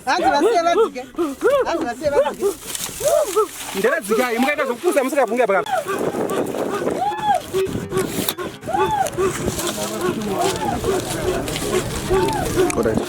Hanzi vasiye vadzike. Hanzi vasiye vadzike. Nderadzikai mukaita zvekupusa musingabvunge apa. Alright.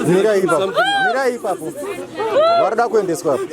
Mirai ipapo. Mirai ipapo. Varida kuendeswa apo.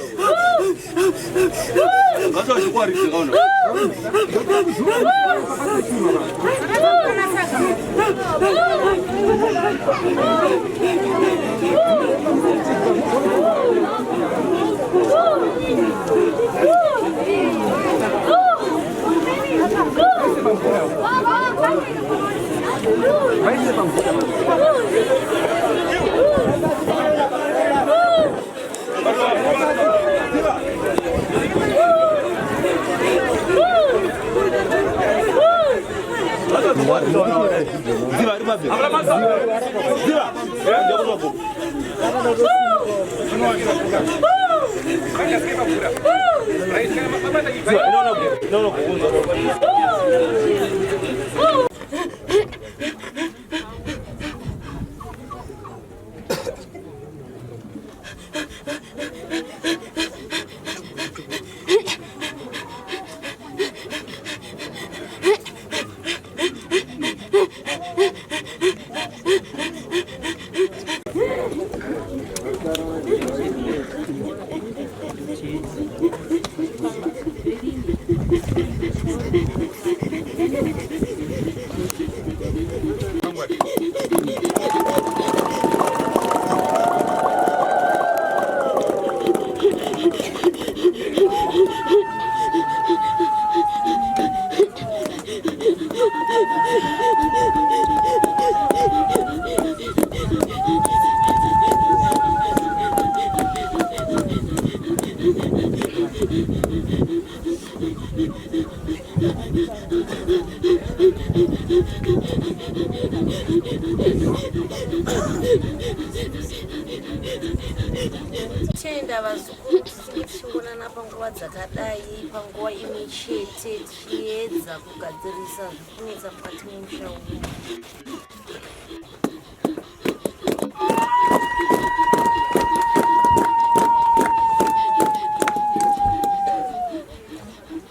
Tenda vazukuru tisinge tichionana panguva dzakadai panguva imwe chete tichiedza kugadzirisa zvikunetsa mukati memusha uno.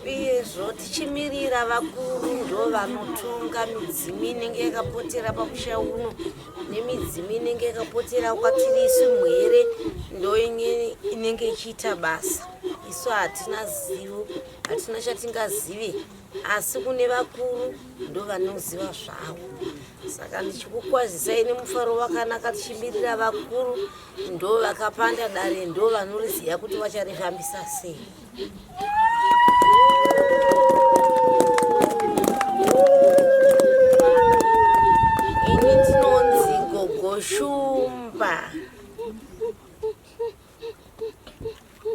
Uyezvo tichimirira vakuru ndo vanotonga midzimu inenge yakapotera pamusha uno nemidzimu inenge yakapotera kwatiri isu mhere ndo inenge ichiita basa. Isu hatina zivo, hatina chatingazive, asi kune vakuru ndo vanoziva zvavo. Saka ndichikukwazisai nemufaro wakanaka tichimirira vakuru ndo vakapanda dare ndo vanoriziva kuti vacharifambisa sei. Ini ndinonzi Gogo Shumba.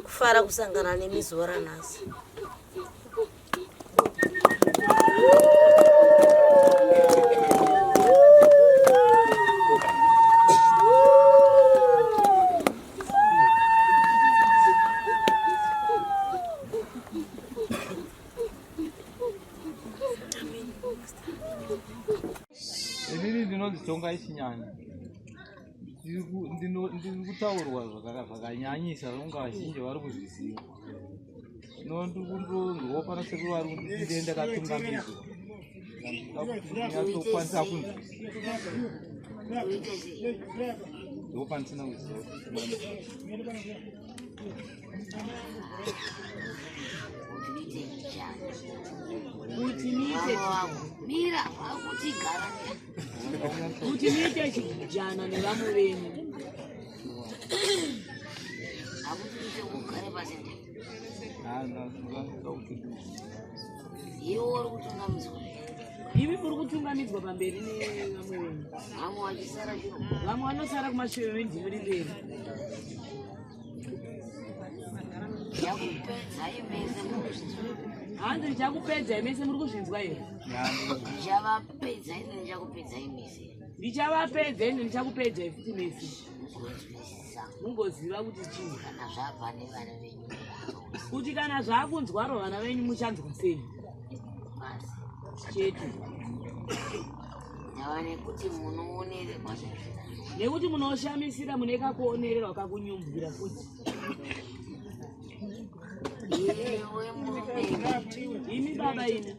Kufara kusangana nemi zuva ranhasi. Inini ndinonzi Tongai Chinyani. Ndiri kutaurwa zvakanyanyisa zvakunga vazhinji vari kuzviziva. Ndinondonzwawo pana sekuru vari kunditi ndiye ndakatungamidzwa. Ndinyatsokwanisa kunzwisisa. Ndopandisina kuziva. Kuti niite mira kuti gara kuti niite chijana nevamwe venyu. Akuti niite kugara pasi. Iwe uri kutungamidzwa. Imi muri kutungamidzwa pamberi nevamwe venyu. Vamwe vachisara shure. Vamwe vanosara kumashure vendimi muri mberi. Ndichakupedzai mese muri kuzvinzwa. Hanzi ndichakupedzai mese muri kuzvinzwa here? Ndichavapedza ini ndichakupedzai mese. Ndichavapedza ini ndichakupedzai futi mese. Mugonzwisisa. Mungoziva kuti chii. Kana zvabva nevana venyu. Kuti kana zvakunzwaro vana venyu muchanzwa sei? Basi. Chete. Ndava nekuti munoonererwa zvezvira. Nekuti munoshamisira mune kakuonererwa kakunyumbwira futi. Iwe murume. Imi baba imi.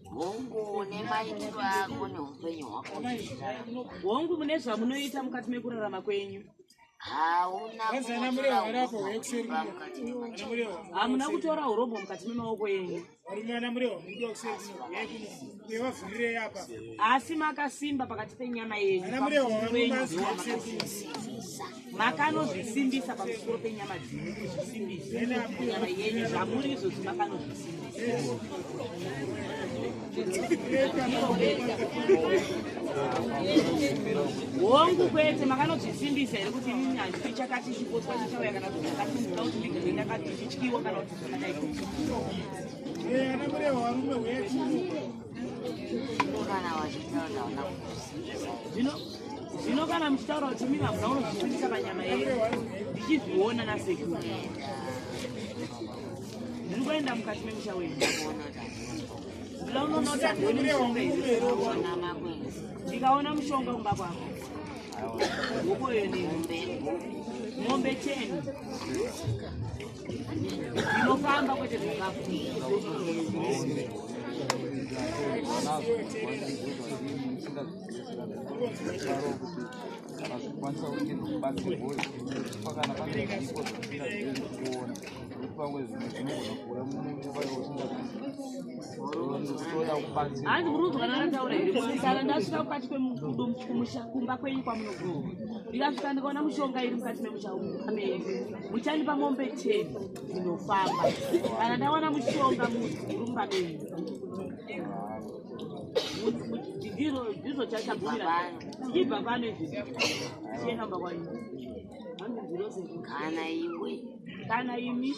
Hongu nemaitiro ako neupenyu hwako uchizvirarama. Hongu mune zvamunoita mukati mekurarama kwenyu. Hauna kutora urombo mukati memachiko. Hamuna kutora urombo mukati memaoko enyu. Asi makasimba pakati penyama yenyu. Makanozvisimbisa pamusoro penyama dzenyu kuzvisimbisa nyama yenyu zvamuri izvozvi makanozvisimbisa. Hongu kwete makanozvisimbisa here kuti inini handidi chakati chipotswa chichauya kana kuti chakati ndinoda kuti ndigare ndakati chichityiwa kana kuti zvakadai. Zvino kana muchitaura kuti mimi hamuna unozvisimbisa panyama yenyu ndichizviona nasekuru. Ndiri kuenda mukati memusha wenyu. Ndinoda unoona kuti handioni mushonga here. Ndikaona mushonga kumba kwako. Hokoyo neni. Mombe 10. Ndinofamba kwete zvikafu. Hanzi muri kunzwa ndataura here kuti kana ndasvika mukati kwemukumusha kumba kwenyu kwamunogara ndikasvika ndikaona mushonga iri mukati memusha menyu muchandipa mombe 10 ndinofamba kana ndawana mushonga uri mumba menyu ndizvo chachabvumira tichibva pano izvi tichienda kumba kwanyu. Hanzi ndiro sekuru. Kana iwe. Kana imi.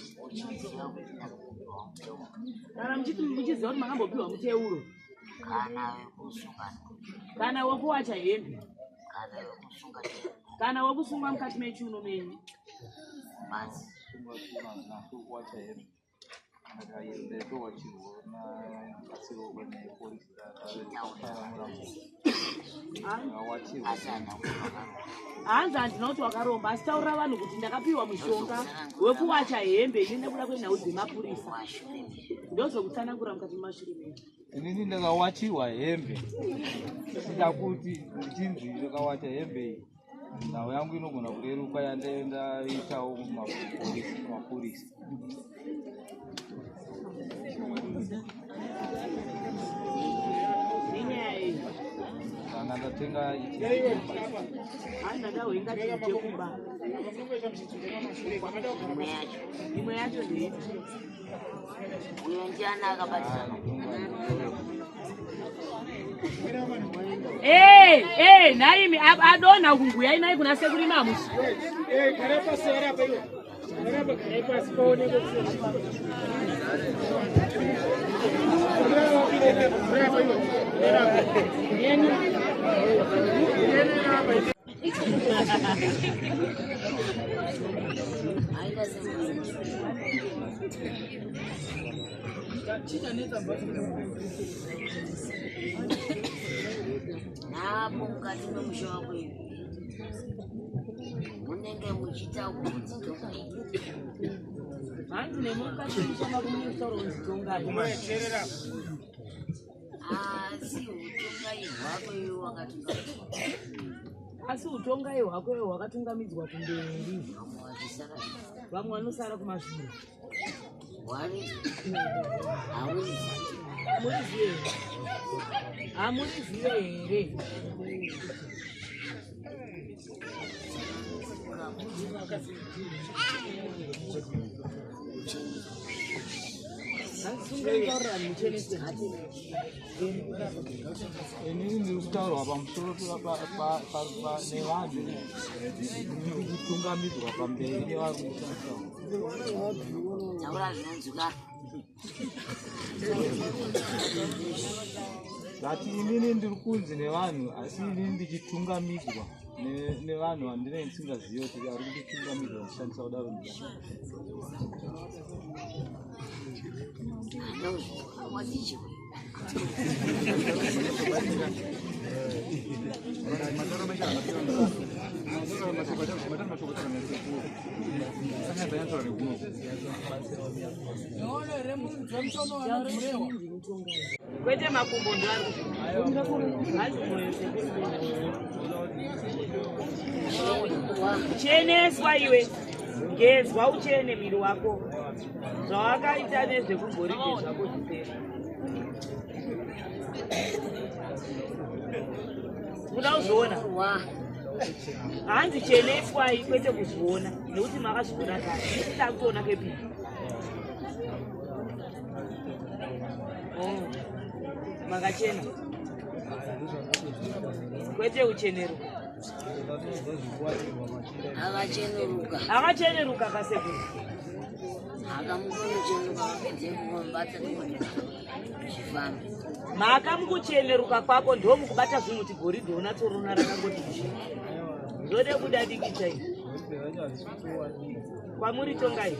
Kana muchiziva kuti makambopiwa muteuro. Kana wekusunga. Kana wekuwacha hembe. Kana wekusunga. Kana wekusunga mukati mechiuno menyu. Basi. Hanzi handina kuti wakaromba asi taurira vanhu kuti ndakapiwa mushonga wekuwacha hembe ini nekuda kwenhau dzemapurisa. Ndozokutsanangura mukati memashure menyu. Inini ndakawachiwa hembe sida kuti ndichinzi ndakawacha hembe iyi nhau yangu inogona kureruka yandaitawo mapurisa. Nenyaya iyi. Kana ndatenga ichi. Hanzi ndadawo inga chinhu chekuba. Imwe yacho ndeipi? Uyo ndiani akabatana? Ee, nhaimi adonha kunguya inai kuna sekuru mamusi. Naapo mukati memusha wako ivi munenge muchiita kunzi tongai. Hanzi nemukati memusha mako mune kutaura kunzi tongai. Asi utongai hwako iwe wakatungamidzwa. Asi utongai hwako iwe hwakatungamidzwa kumberi. Vamwe vanosara kumashure. Hamurizive here? Inini ndiri kutaurwa pamusoro nevanhu ndiri kutungamidzwa pamberi nevari kushandisa. Taura zvinonzwika. Ndati inini ndiri kunzi nevanhu asi inini ndichitungamidzwa nevanhu vandinenge ndisingazivi kuti ari kunditungamidza ndishandisa kudaro ndiyani. Kwete makumbo ndo ari cheneswa iwe, gezwa uchene miri wako, zvawakaita nezvekugoridhe zvako zvipera. Muda kuzviona? Hanzi cheneswai kwete kuzviona, nekuti makazviona kare, takutoona kepiri. Oh, makachena kwete kucheneruka. Akacheneruka. Akacheneruka kasekuru. Mhaka mukucheneruka kwako ndo mukubata zvinhu kuti goridhe unatsorona rakangoti zvode kudadikita izvi kwamuri tongai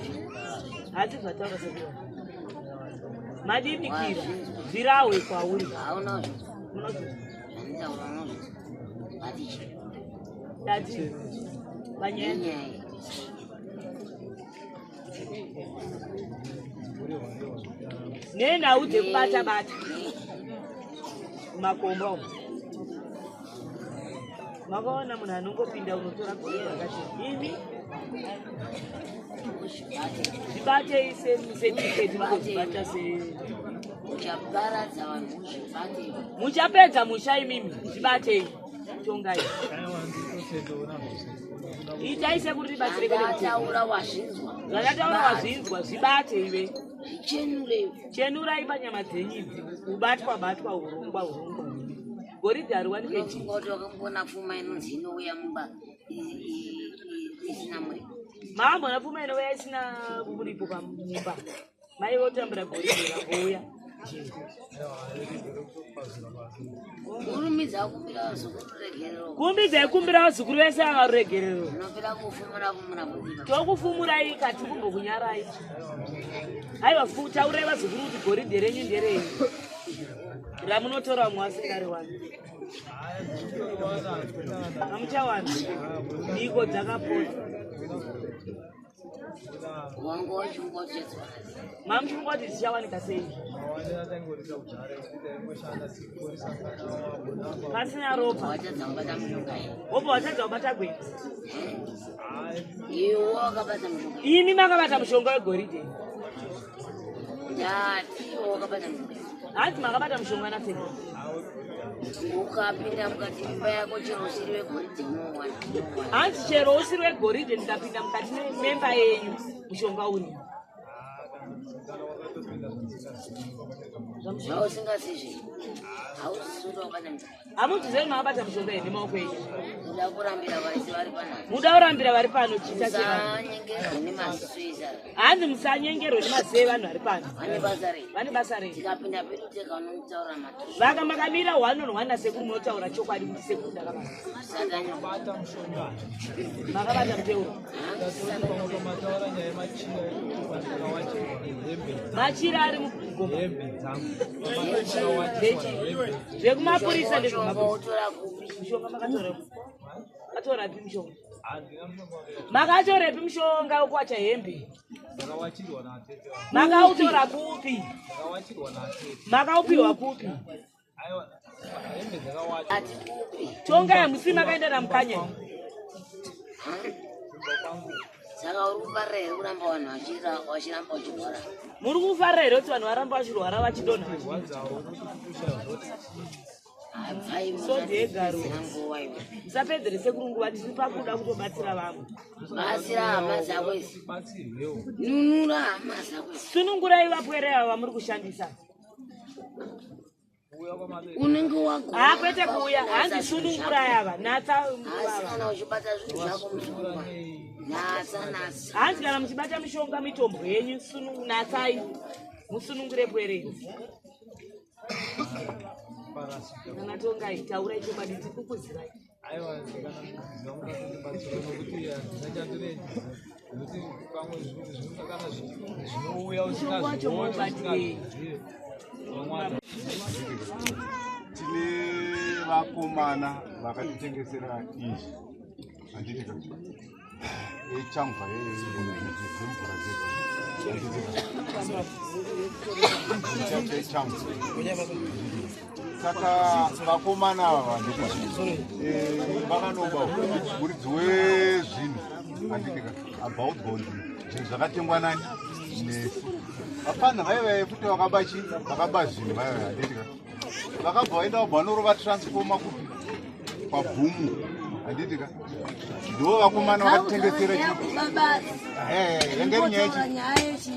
hasi zvataura sekuru. Madimikira zvirahwe kwauri. Dati panyaya nenhau dzekubata bata mumakomba umu. Makaona munhu anongopinda unotora goridhe rakachena. Imi zvibatei setiketi mukuzvibata se Muchaparadza vanhu muzvibate. Muchapedza musha imimi, zvibatei. Tongai. Itai sekuri ribatsire kwete kuti. Zvandataura wazvinzwa. Zvandataura wazvinzwa, zvibate iwe. Zvichenure. Chenurai panyama dzenyu idzi. Ubatwa batwa urongwa urongwa. Goridhe hariwanike chii. Unofunga kuti wakamboona pfuma inonzi inouya mumba isina muripo. Maambona pfuma inouya isina muripo pamumba. Mai votambura goridhe rangouya. Kurumidza kumbira vazukuru ruregerero. Kumbidzai kumbira vazukuru vese ava ruregerero. Unopera kufumura fumura mudziva. Tokufumurai kati kumbokunyarai. Aiwa taurai vazukuru kuti goridhe renyu nderei. Ramunotora vamwe vasingariwani. Hamuchawana. Mhiko dzakapota. Wangu wachungwa uchetswa. Mamuchungwa kuti zvichawanika sei? Pasina ropa. Watadza kubata mushonga here? Wobva watadza kubata gwenzi. Iwe wakabata mushonga. Imi makabata mushonga wegoridhe. Ndati iwe wakabata mushonga. Hanzi makabata mushonga nasekuru. Ukapinda mukati memba yako chero usiri wegoridhe unowana. Hanzi chero usiri wegoridhe ndikapinda mukati memba yenyu mushonga uri. Zvausingazizvi. Hauzisuri wakabata mushonga. Hamudzizei makabata mushonga here nemaoko enyu? Muda kurambira varisi vari panapa. Muda kurambira vari pano chiita chevanhu. Musanyengerwe nemaziso ezara. Hanzi musanyengerwe nemaziso evanhu vari pano. Vane basa rei? Vane basa rei? Tikapinda pedu tega unotaura matuso. Vaka makamira one on one nasekuru munotaura chokwadi kuti sekuru ndakabata. Musatanyoko. Makabata muteuro. Machira ari mugomba. Zvekumapurisa ndezvekumapurisa. Utora kupi? Mushonga makatora. Makatora pi mushonga? Makatorepi mushonga wekuwacha hembe? Makautora kupi? Makaupiwa kupi? Ati kupi? Tonga yamusi makaenda namukanya. Saka uri kufarira here kuramba vanhu vachiramba vachirwara? Muri kufarira here kuti vanhu varamba vachirwara vachidonha? Sodhi yegaro. Musapedzere sekuru nguva, tiri pakuda kutobatsira vamwe. Batsira hama dzako idzi. Nunura hama dzako idzi. Sunungurai vapwere ava vamuri kushandisa. Unenge wagona. Haa, kwete kuuya, hanzi sunungurai ava. Natsa Asi kana uchibata zvinhu zvako mushonga. Natsa natsa. Hanzi kana muchibata mishonga mitombo yenyu natsai musunungure pwere idzi. Kana tongai, taurai chokwadi, tiri kukuzivai. Aiwa, kana muchiziva mungatondibatsira nokuti handina chandinoita, nokuti pamwe zvinhu zvino kana zvinouya Mushonga wacho usingazvioni, munobatirei? usingazvizive. Vamwe Tine vakomana vakatitengesera izvi, handitika? Echangwa dzemvura dzedu, handitika? Echangwa. Saka vakomana ava, handiti, vakanoba muridzi wezvinhu, handitika? Abva udzwa kunzi zvinhu zvakatengwa nani nesu. Vapfanha vaiva futi vakaba chi vakaba zvinhu vaiva, handitika? Vakabva vaenda, vabva vanorova transformer kupi? Pabhumu, handitika? Ndo vakomana vakatitengesera chi yanga iri nyaya chi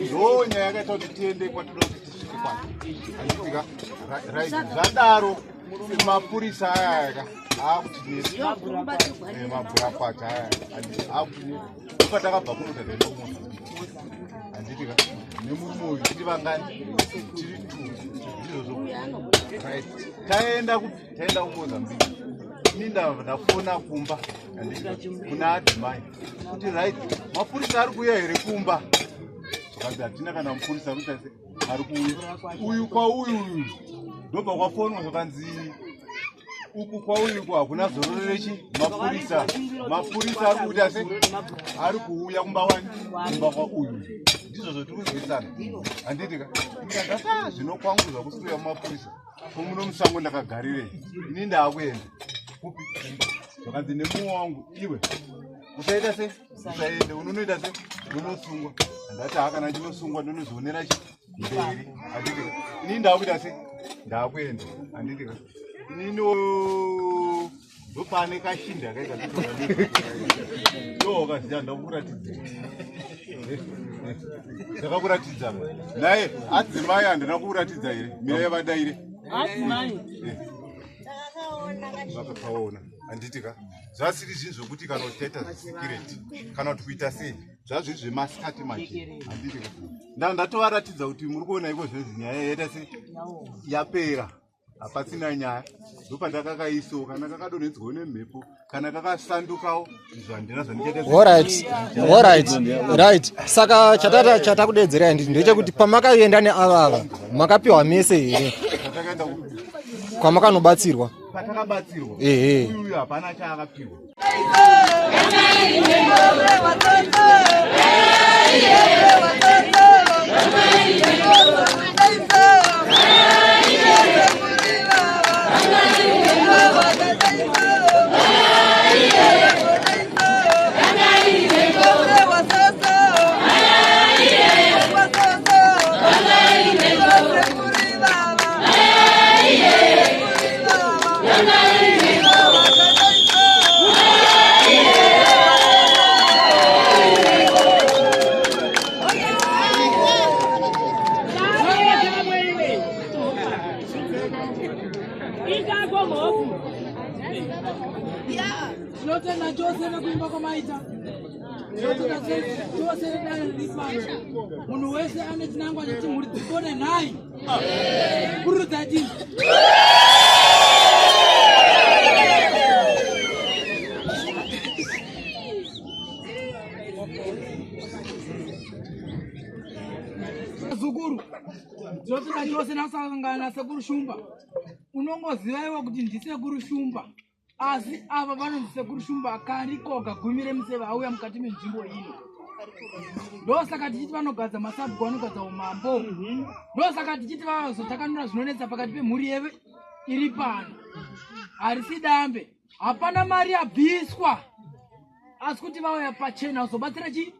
ndo nyaya yakaita kuti tiende kwatoda kuti tisvike kwacho, handitika? Right, zvadaro mapurisa aya aka akutinetsa, mabhurapata aya akutinetsa. Ndopatakabva kuno, takaenda kuMozambique, handitika? Nemurume uyu tiri vangani? Tiri two, ndizvozvo? Right, taenda kupi? Taenda kuMozambique. Ini ndafona kumba, handitika, kuna adzimai kuti right, mapurisa ari kuuya here kumba? Zvakanzi hatina kana mupurisa ari kuita se ari kuuya. Uyu kwauyu uyu ndobva kwafonwa, zvakanzi uku kwauyu uku hakuna zororo rechi mapurisa. Mapurisa ari kuita se ari kuuya kumba wani, kumba kwauyu. Ndizvo zvotiri kuzwisana, handitika? Ndikati zvino kwangu zvakusiuya mumapurisa komuno musango ndakagarirei? Ini ndaakuenda kupi? Kumba. Zvakanzi nemumwe wangu, iwe usaita se usaende, unonoita se unonosungwa. Handati hakana ndinosungwa, ndinozionera chi mberi, handitika? Ini ndaakuita se ndaakuenda, handitika? Inini ndopane kashinda kaita ndo wakaziva, ndakuratidza, ndakakuratidza naye adzimai. Handina kukuratidza here? Mira yavadaire. Adzimai. Vakakaona, handitika? Zvasiri zvinhu zvokuti kana kuti taita zvesekireti kana kuti kuita sei, zvazviri zvemasikati machena, handitika? Ndatovaratidza kuti muri kuona iko zvezvi nyaya yaita se yapera, hapasina nyaya. Ndopandakakaisawo, kana kakadonhedzwawo nemhepo, kana kakasandukawo, izvo handina zvandichaita. Alright, right. Saka chatata chatakudedzerai ndechekuti pamakaenda neavava makapiwa mese here? Patakaenda Kwamakanobatsirwa. Patakabatsirwa, Ehe. uyu hapana chaakapiwa. Ikako mhofu. Tinotenda chose nekuimba kwamaita. Tinotenda chose nedare riri pano. Munhu wese ane chinangwa chekuti mhuri dzipone nhai. Kurudzai tini. Zukuru, tinotenda chose nasangana nasekuru Shumba. Unongoziva iwe kuti ndisekuru Shumba, asi ava vanonzi sekuru Shumba karikoga gumi remuseve auya mukati menzvimbo ino. Ndosaka tichiti vanogadza masabhuku, vanogadza umambo. Ndosaka tichiti vazotakanura zvinonetsa pakati pemhuri yeve iri pano. Harisi dambe, hapana mari yabviswa, asi kuti vauya pachena kuzobatsira chii?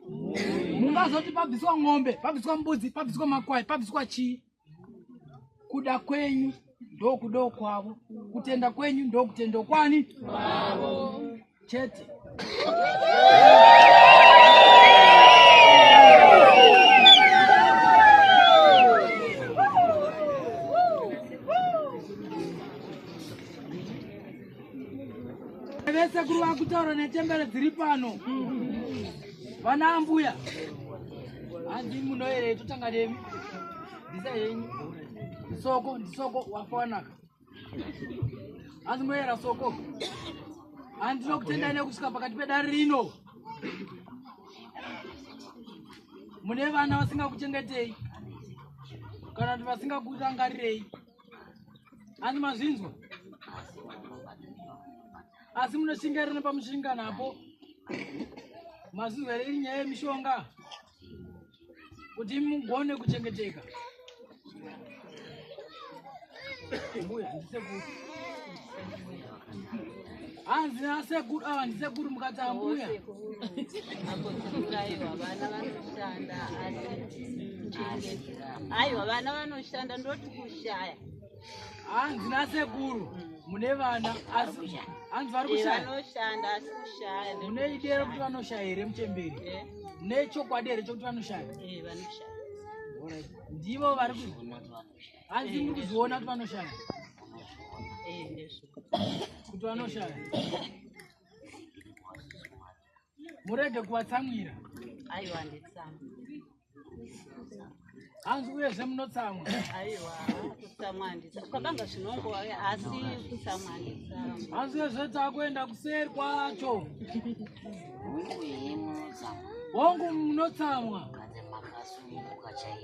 Mungazoti pabviswa ng'ombe, pabviswa mbudzi, pabviswa makwai, pabviswa chii? Kuda kwenyu. ndokudawo kwavo, kutenda kwenyu ndokutenda kwani kwavo chete. Vesekuru vakutaura nechembere dziri pano, vana ambuya, hanzi munoyerei totanga nemi ndisa yenyu soko ndisoko wafa wanaka hanzi munoyera soko handinokutendai nekusvika pakati pedare rino mune vana vasingakuchengetei kana kuti vasingakurangarirei hanzi mazvinzwa asi munoshingaira nepamushinga napo mazvinzwa here iri nyaya yemishonga kuti mugone kuchengeteka mbuya ndisekuru hanzi nasekuru ava ndisekuru mukati ambuya aiwa vana vanoshanda ndoti kushaya hanzi nasekuru mune vana asi hanzi vari kushaya vanoshanda asi kushaya mune idi here kuti vanoshaya here muchemberi mune chokwadi here chokuti vanoshaya vanoshaya ndivo vari hanzi muri kuzviona kuti vanoshaya kuti vanoshaya murege kuvatsamwira aiwa handitsamwi hanzi uyezve munotsamwa aiwa kutsamwa handitsamwi ukabanga zvinongova asi kutsamwa handitsamwi hanzi uyezve takuenda kuseri kwacho hongu munotsamwa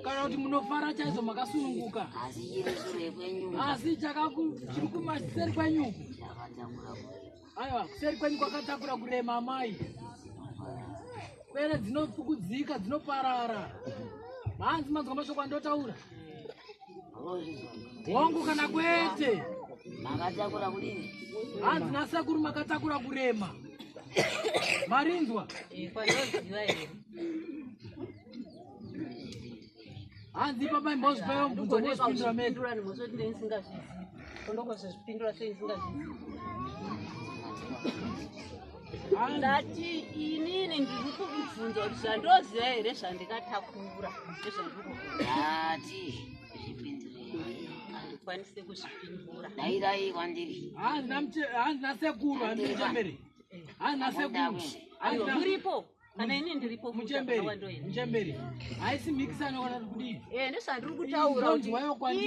kana kuti munofara chaizvo makasununguka asi chiri kumaseri kwenyuku aiwa kuseri kwenyu kwakatakura kurema amai pere dzinopfukudzika dzinoparara hanzi manzwa mashoko andotaura hongu kana kwete makatakura kudini hanzi nasekuru makatakura kurema marinzwa kwandoziva here hanzi ipapa imbozvipayo mubvunzo mozvipindura mega ndogozvipindura sei ndisingazvizivi ndati inini ndiri kukubvunza kuti zvandoziva here zvandikatakura ndati zvipindurei handikwanise kuzvipindura dairai kwandiri hanzi nasekuru hanzi muchembere hanzi nasekuru aiwa muripo kana ini ndiripo muchembere muchembere haisi mhikisano kana kudii eh ndozvandiri kutaura kuti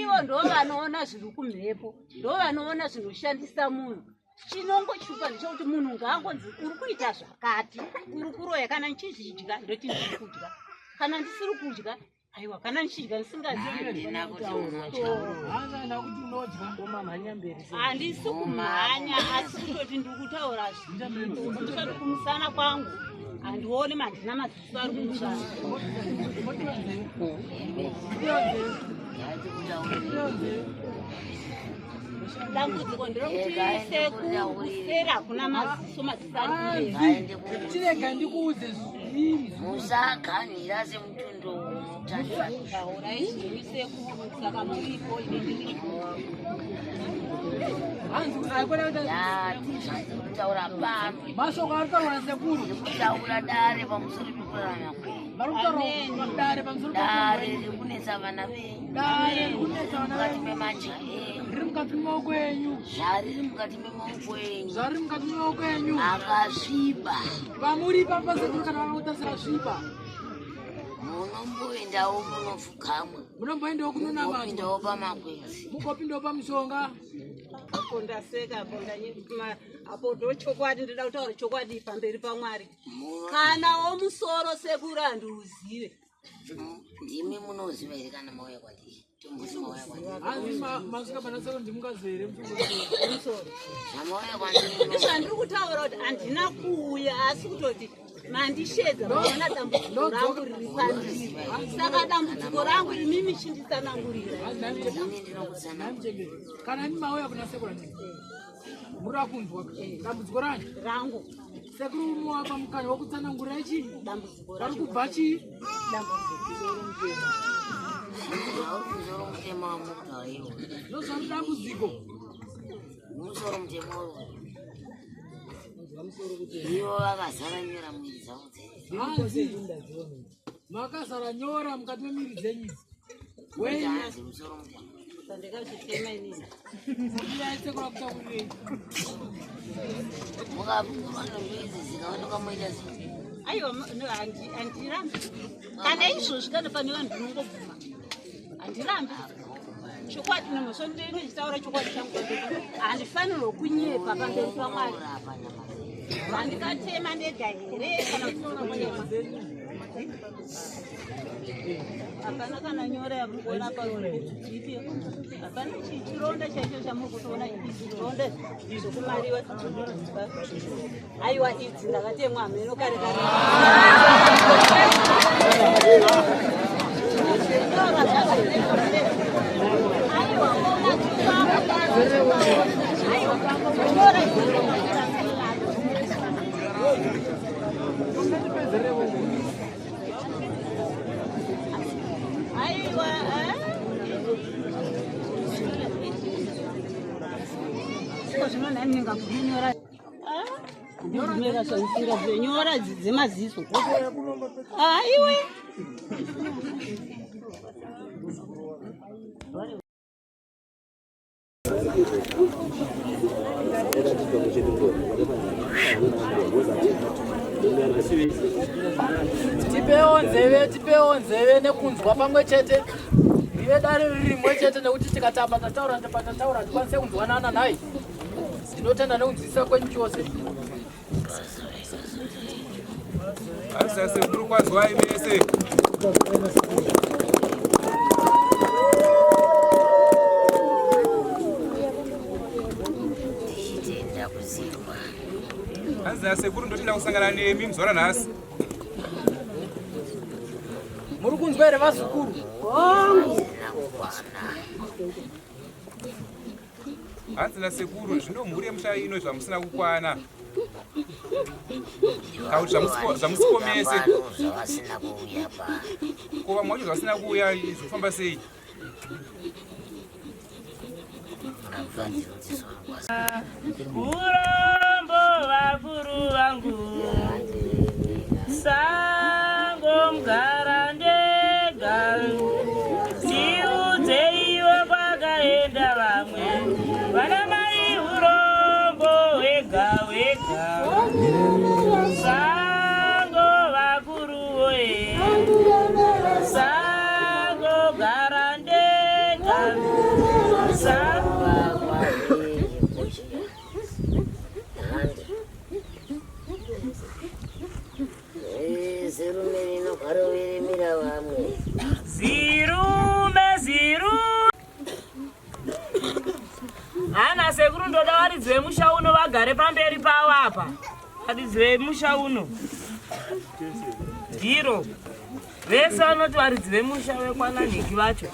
ivo ndo vanoona zviri kumhepo ndo vanoona zvinoshandisa munhu chinongoshupa ndechekuti munhu ngaangonzi uri kuita zvakati uri kuroya kana ndichizvidya ndoti ndiri kudya kana ndisiri kudya aiwa kana ndichidya ndisingazihandisi kumhanya asi kutoti ndiri kutaura zvinhu kumusana kwangu handioni mandina maziso ari kumusana dambudziko nderekuti sekuru kuseri hakuna maziso maziso ari chirega ndikuudze musaganhira semutundo taurai zvenyu sekuru saka muripo ini ndiripo kutaura pano mashoko ari kutaurwa nasekuru kutaura dare pamusoro pekurarama kwenyu vari kutaura dare pamusoro dare riri kunetsa vana venyu dare riri kunetsa vana mukati memajaya enyu riri mukati memaoko enyu zvariri mukati memaoko enyu zvariri mukati memaoko enyu akasviba vamuri papa sekuru kana vakakutasira sviba munomboendawo munofukamwa munomboendawo kunonamata pamakwenzi mugopindawo pamushonga apo ndaseka apo apo ndochokwadi ndoda kutaura chokwadi pamberi pamwari kana womusoro sekuru handiuzive ndimi munoziva here kana mauya kwandiri tombuti mauya kwandiri hanzi masvika pana sekuru ndimungazive here musoro zvamauya kwandiri zvandiri kutaura kuti handina kuuya asi kutoti mandishedza maona dambudziko rangu riri pandiri saka dambudziko rangu imimi chinditsanangurira kana imi mauya kuna sekuru andii murida kunzwa dambudziko rani rangu sekuru muwapa mukana wekutsanangurira chii dambudziko vari kubva chii dambudziko Zvauri musoro mutema wamukutaura iwo. Ndozvani dambudziko. Musoro mutema uyu. Ivo vakazara nyora mwiri dzavo dzese. Hanzi makazara nyora mukati memiri dzenyu idzi. Wenyu. Hanzi musoro mutema. Ndakazvitema inini. Sekuru akutaurirei. Mukapurwa ndombi idzi dzikaonekwa moita sei? Aiwa, no, handirambi. Kana izvozvi kana pane vanhu ndinongobvuma. Handirambi. Chokwadi nemhosva ndinenge ndichitaura chokwadi changu pamberi. Handifanirwe kunyepa pamberi paMwari. Handikatema ndega here kana kuti ndinotema? Hapana kana nyora yamukuona pakuti hapana chironda chaicho chamuri kutoona izvi zvironda zvokumariwa. Aiwa, idzi ndakatemwa hameno kare kare. Aiwa, aiwa, nyora Aiwa, eh? Ko zvino nhai ndingabvuminyora ndibvumira nyora dzemaziso. Aiwe. Tipewo nzeve, tipewo nzeve nekunzwa pamwe chete. Rive dare riri rimwe chete nekuti tikatamba tataura patataura tikwanise kunzwanana nhai. Ndinotenda nekunzwisisa kwenyu chose. Hanzi sekuru kwazwai mese. Tichitenda kuzirwa. Hanzi nasekuru ndotenda kusangana nemi muzora nhasi. Muri kunzwa here vazukuru? Hanzi nasekuru zvino mhuri yemusha ino zvamusina kukwana. Kana kuti zvamusiko mese. Zvavasina kuuya pa. Ko vamwe vacho zvasina kuuya zvofamba sei? Urombo vakuru vangu sango mugara ndega tiudzeiwo kwakaenda vamwe vana mai urombo wega wega sango vakuru woye sango gara ndega sango Zirume rinogaroveremera vamwe. Zirume ziru. Hana sekuru ndoda varidzi vemusha uno vagare pamberi pavo apa. Varidzi vemusha uno. Ndiro. Vese vanoti varidzi vemusha vekwananhiki vacho.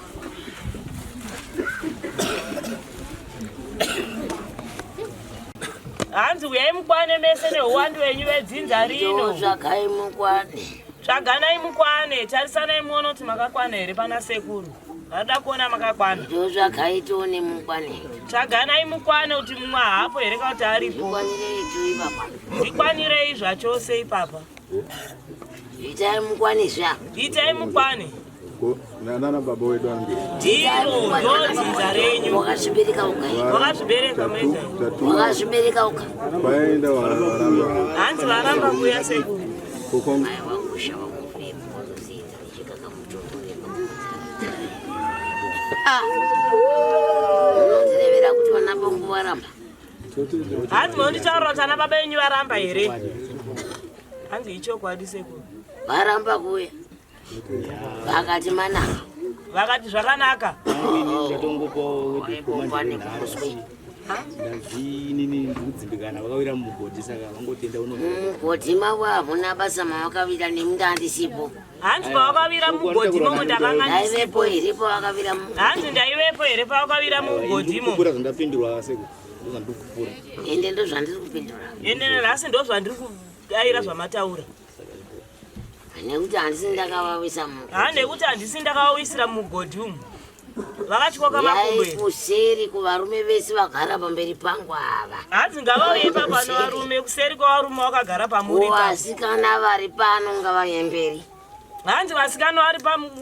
Hanzi uyai mukwane mese neuwandu wenyu vedzinza rino. Tsvagai mukwane. Tsvaganai mukwane, tarisanai muone kuti makakwana here pana sekuru. Vanoda kuona makakwana. Ndotsvagai tione mukwane. Tsvaganai mukwane kuti mumwe haapo here kana kuti aripo. Ndikwanirei tu ipapa. Ndikwanirei zvachose ipapa. Itai mukwane zva. Itai mukwane. Nana baba wedu ange. Ndiro ndodzinza renyu. Wakazvibereka uga. Wakazvibereka mega. Wakazvibereka uga. Vaenda varamba. Hanzi varamba kuuya sekuru. Kokwa Unondirevera kuti vana vangu varamba. Hanzi munonditaurira kuti ana baba enyu varamba here? Hanzi ichokwadi sekuru. Varamba kuuya. Vakati manaka. Vakati zvakanaka. Ndazinini ndikudzimbikana vakawira mumugodhi saka vangotenda uno Mugodhi mavo hamuna basa mavakavira nemi ndandisipo. Hanzi pavakavira mugodhi momo ndakanga Ndaivepo here pavakavira mu Hanzi ndaivepo here pavakavira mugodhi mo. kupura zvandapindurwa seko ndozvandiri kupura Ende ndozvandiri kupindura. Ende nhasi ndozvandiri kudaira zvamataura. Nekuti handisi ndakavawisa mu. Ha nekuti handisi ndakavawisira mugodhi umu. Vakatyoka makumbo Uyai kuseri kuvarume vese vagara pamberi pangu ava. Hanzi ngavauye ipapo ano varume kuseri kwavarume vakagara pamuri ipapo. Vasikana vari pano ngavauye mberi. Hanzi vasikana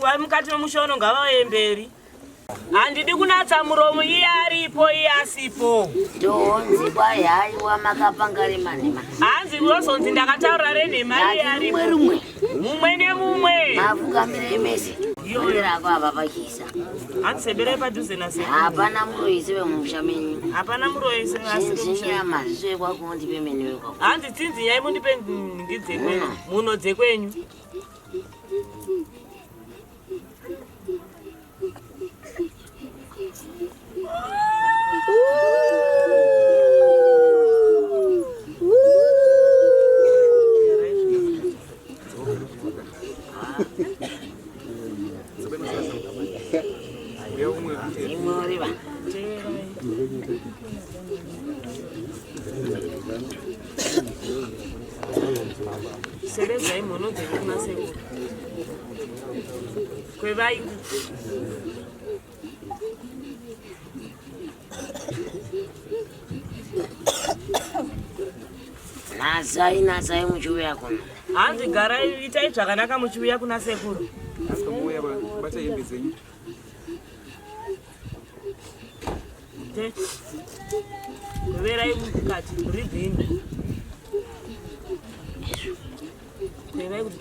vari mukati memushono ngavauye mberi. Handidi kunatsa muromo iye aripo iye asipo. Ndonzi kwai haiwa makapanga remanhema. Hanzi unozonzi ndakataura renhema iye aripo. Rumwe rumwe. Mumwe nemumwe. Mafukamire mese. Iyoyo apa pachisa. Hanzi seberai padhuze nasekuru. Hapana muroyi sevemumusha menyu. Hapana muroyi sevemusha. Maziso ekwako ndipe meno ekwako. Hanzi tsinzinyai mundipe nhingi dzekwenyu. Mhuno dzekwenyu. Sebenzai mhuno dzekuna sekuru. Kwevai. Natsai natsai muchiuya kuno. Hanzi garai itai zvakanaka muchiuya kuna sekuru. Uya bata hembe dzenyu. Kweverai mukati breathe in. Kweverai kuti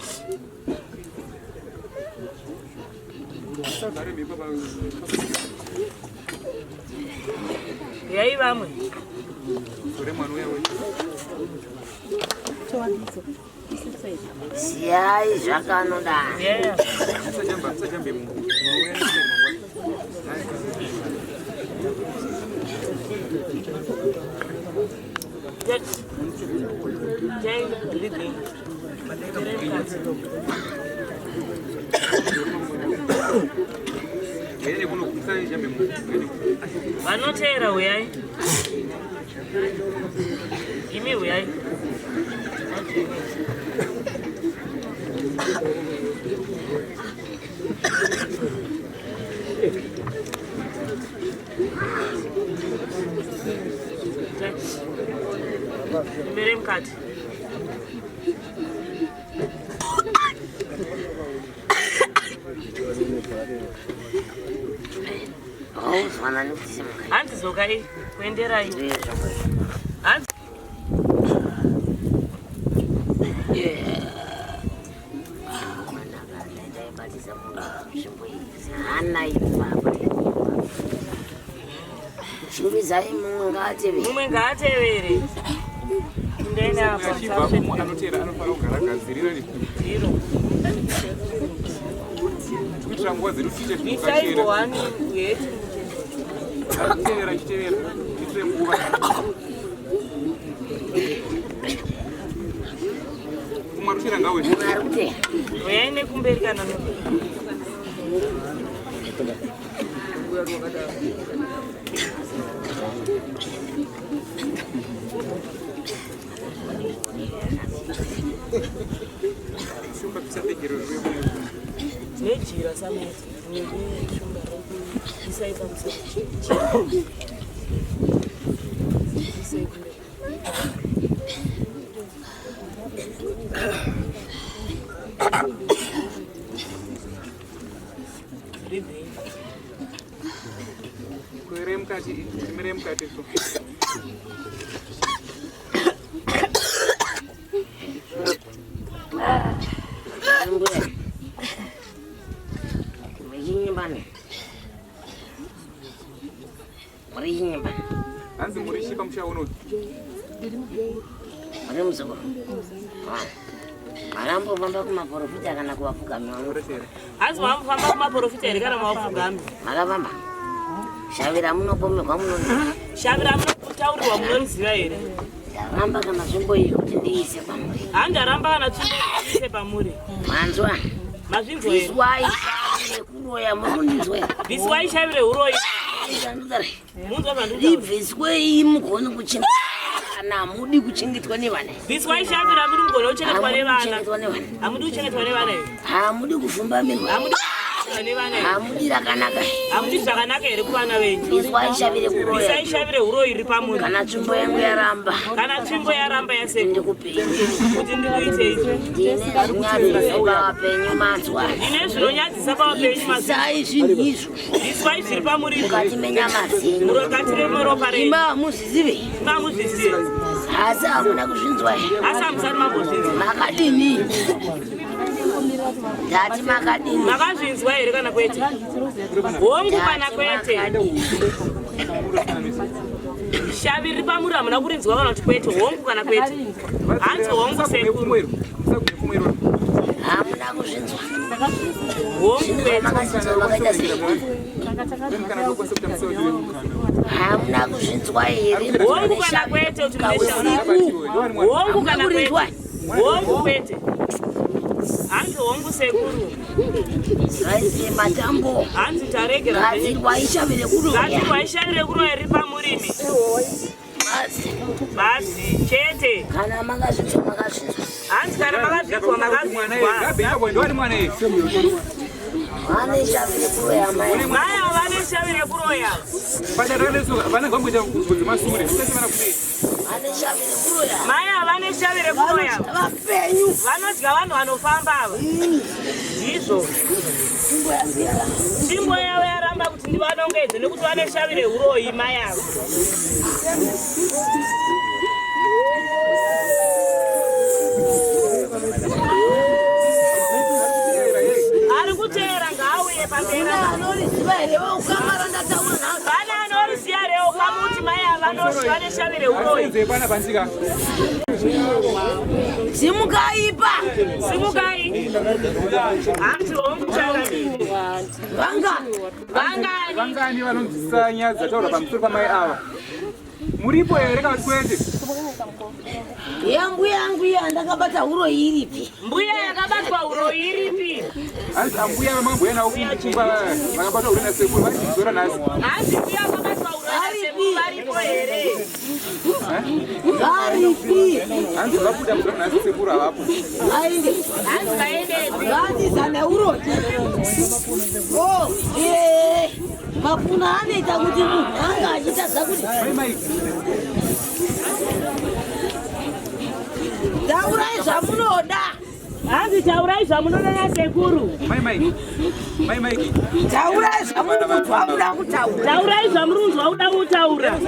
Usazare mhepo pa Uyai vamwe. Tore mwana uya we. Siyai zvakanoda. Yeah. Musajamba musajambe munhu. Uya mangwana. Jai, breathe in. Kweverai mukati. Uyai kuno musajambe munhu. Vanoteera uyai. Imi uyai. Mbere mukati. Hauzwana nekuti simuka. Hanzi dzokai kuenderai. Hanzi Hana ipapa. Chimbidzai mumwe ngaatevere. Mumwe ngaatevere. Indai apa. Achibva umwe anotera anofanira kugara agadzirira Ndiro. Kuitira nguva dzedu tiite Isai zvinokachera. ngowani yetu. Achitevera achitevera. Tiitire nguva. Umwe arikutera ngawe. Uyai nekumberi kana Shumba pisapfekero riri nejira samete neshumba isai pamusoro. Isai kumberi. Breathe in. Kweverai mukati, mirai mukati so. Mbuya. Muchinyimba. Muri chinyimba. Hanzi muri chipa musha uno. Muri muzukuru. Marambofamba kumaporofita kana kuvapfugami vangu. Hanzi mambofamba kumaporofita here kana mavapfugami? Makafamba. Shavira munopomerwa munoni. Shavira munotaurirwa munoniziva here? Ndaramba kana tsvimbo iyi kuti ndiise pamuri. Handaramba kana tsvimbo iyi ndiise pamuri. Manzwa. Mazvinzwa here? Bviswai shavi rekuroya muri kundinzwa here? Bviswai shavi reuroyi. Munzwa zvandikutaura. Ribviswei mugone kuchena. vana hamudi kuchengetwa nevana Bviswai shavi ramuri kugona kuchengetwa nevana. Kuchengetwa nevana. Hamudi kuchengetwa nevana here? Hamudi kuvhumbamirwa. Hamudi kuchengetwa nevana here? Hamudi rakanaka. Hamudi zvakanaka here kuvana venyu? Bviswai shavi rekuroya. Bvisai shavi rehuroyi riri pamuri. Kana tsvimbo yangu yaramba. Kana tsvimbo yaramba yasekuru. Ndikupei. Kuti ndikuitei. Ndine zvinyadzisa pavapenyu manzwa. Ndine zvinonyadzisa pavapenyu manzwa. Bvisai zvinhu izvo. Bviswai zviri pamuri. Mukati menyama dzenyu. Mukati meropa renyu. Ima hamuzvizive. Ima hamuzvizive. Asi hamuna kuzvinzwa here? Asi hamusati mambozvinzwa. Makadini? Ndati makadini? Makazvinzwa here kana kwete? Hongu kana kwete? Shavi riri pamuri hamuna kurinzwa kana kuti kwete? Hongu kana kwete? Hanzi hongu sekuru. Hamuna kuzvinzwa. Hongu kwete. Makazvinzwa makaita sei? Hamuna kuzvinzwa here? Hongu kana kwete kuti mune shavi. Hongu kana kwete. Hongu kwete. Hanzi hongu sekuru. Hanzi matambo. Hanzi taregera. Gadzirwa ishavi rekuroya. Gadzirwa ishavi rekuroya riri pamurimi. Basi. Basi chete. Kana makazvinzwa makazvinzwa. Hanzi kana makazvinzwa makazvinzwa. Vane shavi rekuroya mai. Mai avo vane shavi rekuroya. Vane shavi rekuroya. Mai avo vane shavi rekuroya. Vapenyu. Vanodya vanhu vanofamba ava. Ndizvo. Tsvimbo yavo yaramba kuti ndivanongedze nekuti vane shavi rehuroyi mai avo. Ari kuteera ngaauye pamberi. Anoriziva here ukama randataura nhasi? Vana anoriziva here ukama kuti mai ava vane shavi rehuroyi. Simukaipa. Simukai. Hanzi hongu chakadini. Vangani? Vangani? Vangani vanonzwisisa nyaya dzataurwa pamusoro pamai ava? Muripo here kana kuti kwete? Yambuya yangu iya ndakabata huro iripi? Mbuya yakabatwa huro iripi? Hanzi ambuya vamakambouya navo kumba vakabatwa huro nasekuru vari kuzora nhasi. Hanzi mbuya vakabatwa huro nasekuru varipo here? Varipi? Hanzi vabuda muzora nhasi sekuru havapo. Vaende. Hanzi vaendepi? Vatiza neuro. Oh, eh. Mapuna anoita kuti munhu anga achitadza kuti taurai zvamunoda. Hanzi taurai zvamunoda nasekuru. Mai mai. Mai mai. Taurai zvamuri kunzwa kuda kutaura. Taurai zvamuri kunzwa kuda kutaura.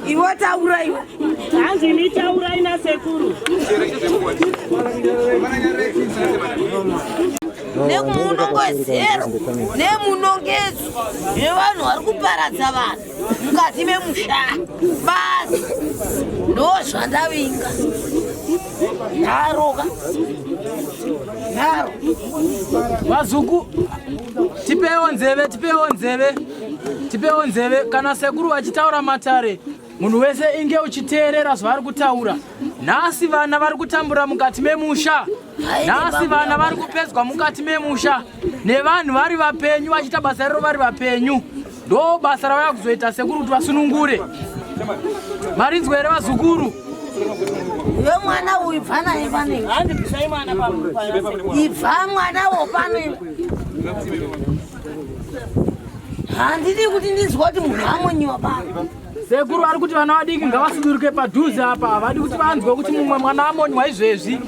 Iwe taura iwe. Hanzi imi taurai nasekuru. Nemunongedzero nemunongedzo nevanhu vari kuparadza vanhu mukati memusha basi ndo zvandavinga nharoka nharo Vazuku, tipewo nzeve, tipewo nzeve, tipewo nzeve. Kana sekuru vachitaura matare, munhu wese inge uchiteerera zvavari kutaura. Nhasi vana vari kutambura mukati memusha. Nhasi vana vari kupedzwa mukati memusha nevanhu vari vapenyu vachiita basa rero vari vapenyu. Ndo basa ravaya kuzoita sekuru kuti vasunungure. Marinzwa here vazukuru? Iwe mwana uyu ibva naye pano iwe. Hanzi bvisai mwana pano. Ibva mwana wo pano iwe. Handidi kuti ndinzwa kuti munhu amonyiwa pano. Sekuru vari kuti vana vadiki ngavasuduruke padhuze apa, havadi kuti vanzwe kuti mumwe mwana amonywa izvezvi.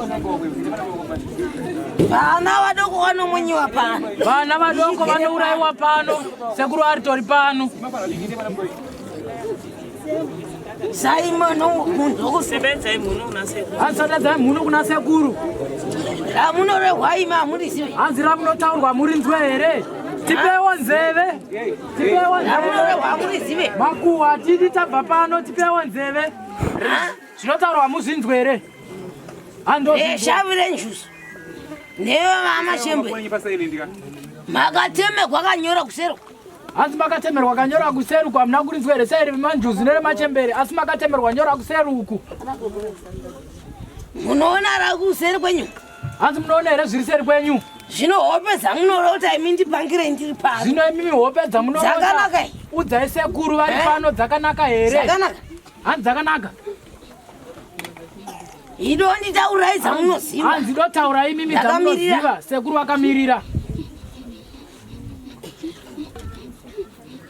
Vana vadoko vanomonyiwa pano. Vana vadoko vanourayiwa pano, sekuru aritori pano. Saimono munhu Sebenzai mhuno kuna sekuru. Hanzi sadadzai mhuno kuna sekuru. Ramunorehwa imi hamurizivi. Hanzi ramunotaurwa murinzwe here? Tipewo nzeve. Tipewo nzeve. Ramunorehwa hamurizive. Makuhwa tidi tabva pano, tipewo nzeve. Zvinotaurwa muzvinzwe here? Handozvinzwa. Shavi renjuzu. Nevamashembe. Makatemerwa kanyora kuseri. Hanzi makatemerwa kanyora kuseri uku hamuna kurinzwa here seiri manjuzu neremachembere asi makatemerwa nyora kuseri uku. Munoona rakuseri kwenyu? Hanzi munoona here zviri seri kwenyu? Zvino hope dzamunorota imi ndipangirei ndiri pano. Zvino imimi hope dzamunorota. Dzakanaka here? Udzai sekuru vari pano dzakanaka here? Dzakanaka. Hanzi dzakanaka. Idonditaurai dzamunoziva. Hanzi dotaurai imimi Ndakamirira. dzamunoziva. Sekuru vakamirira.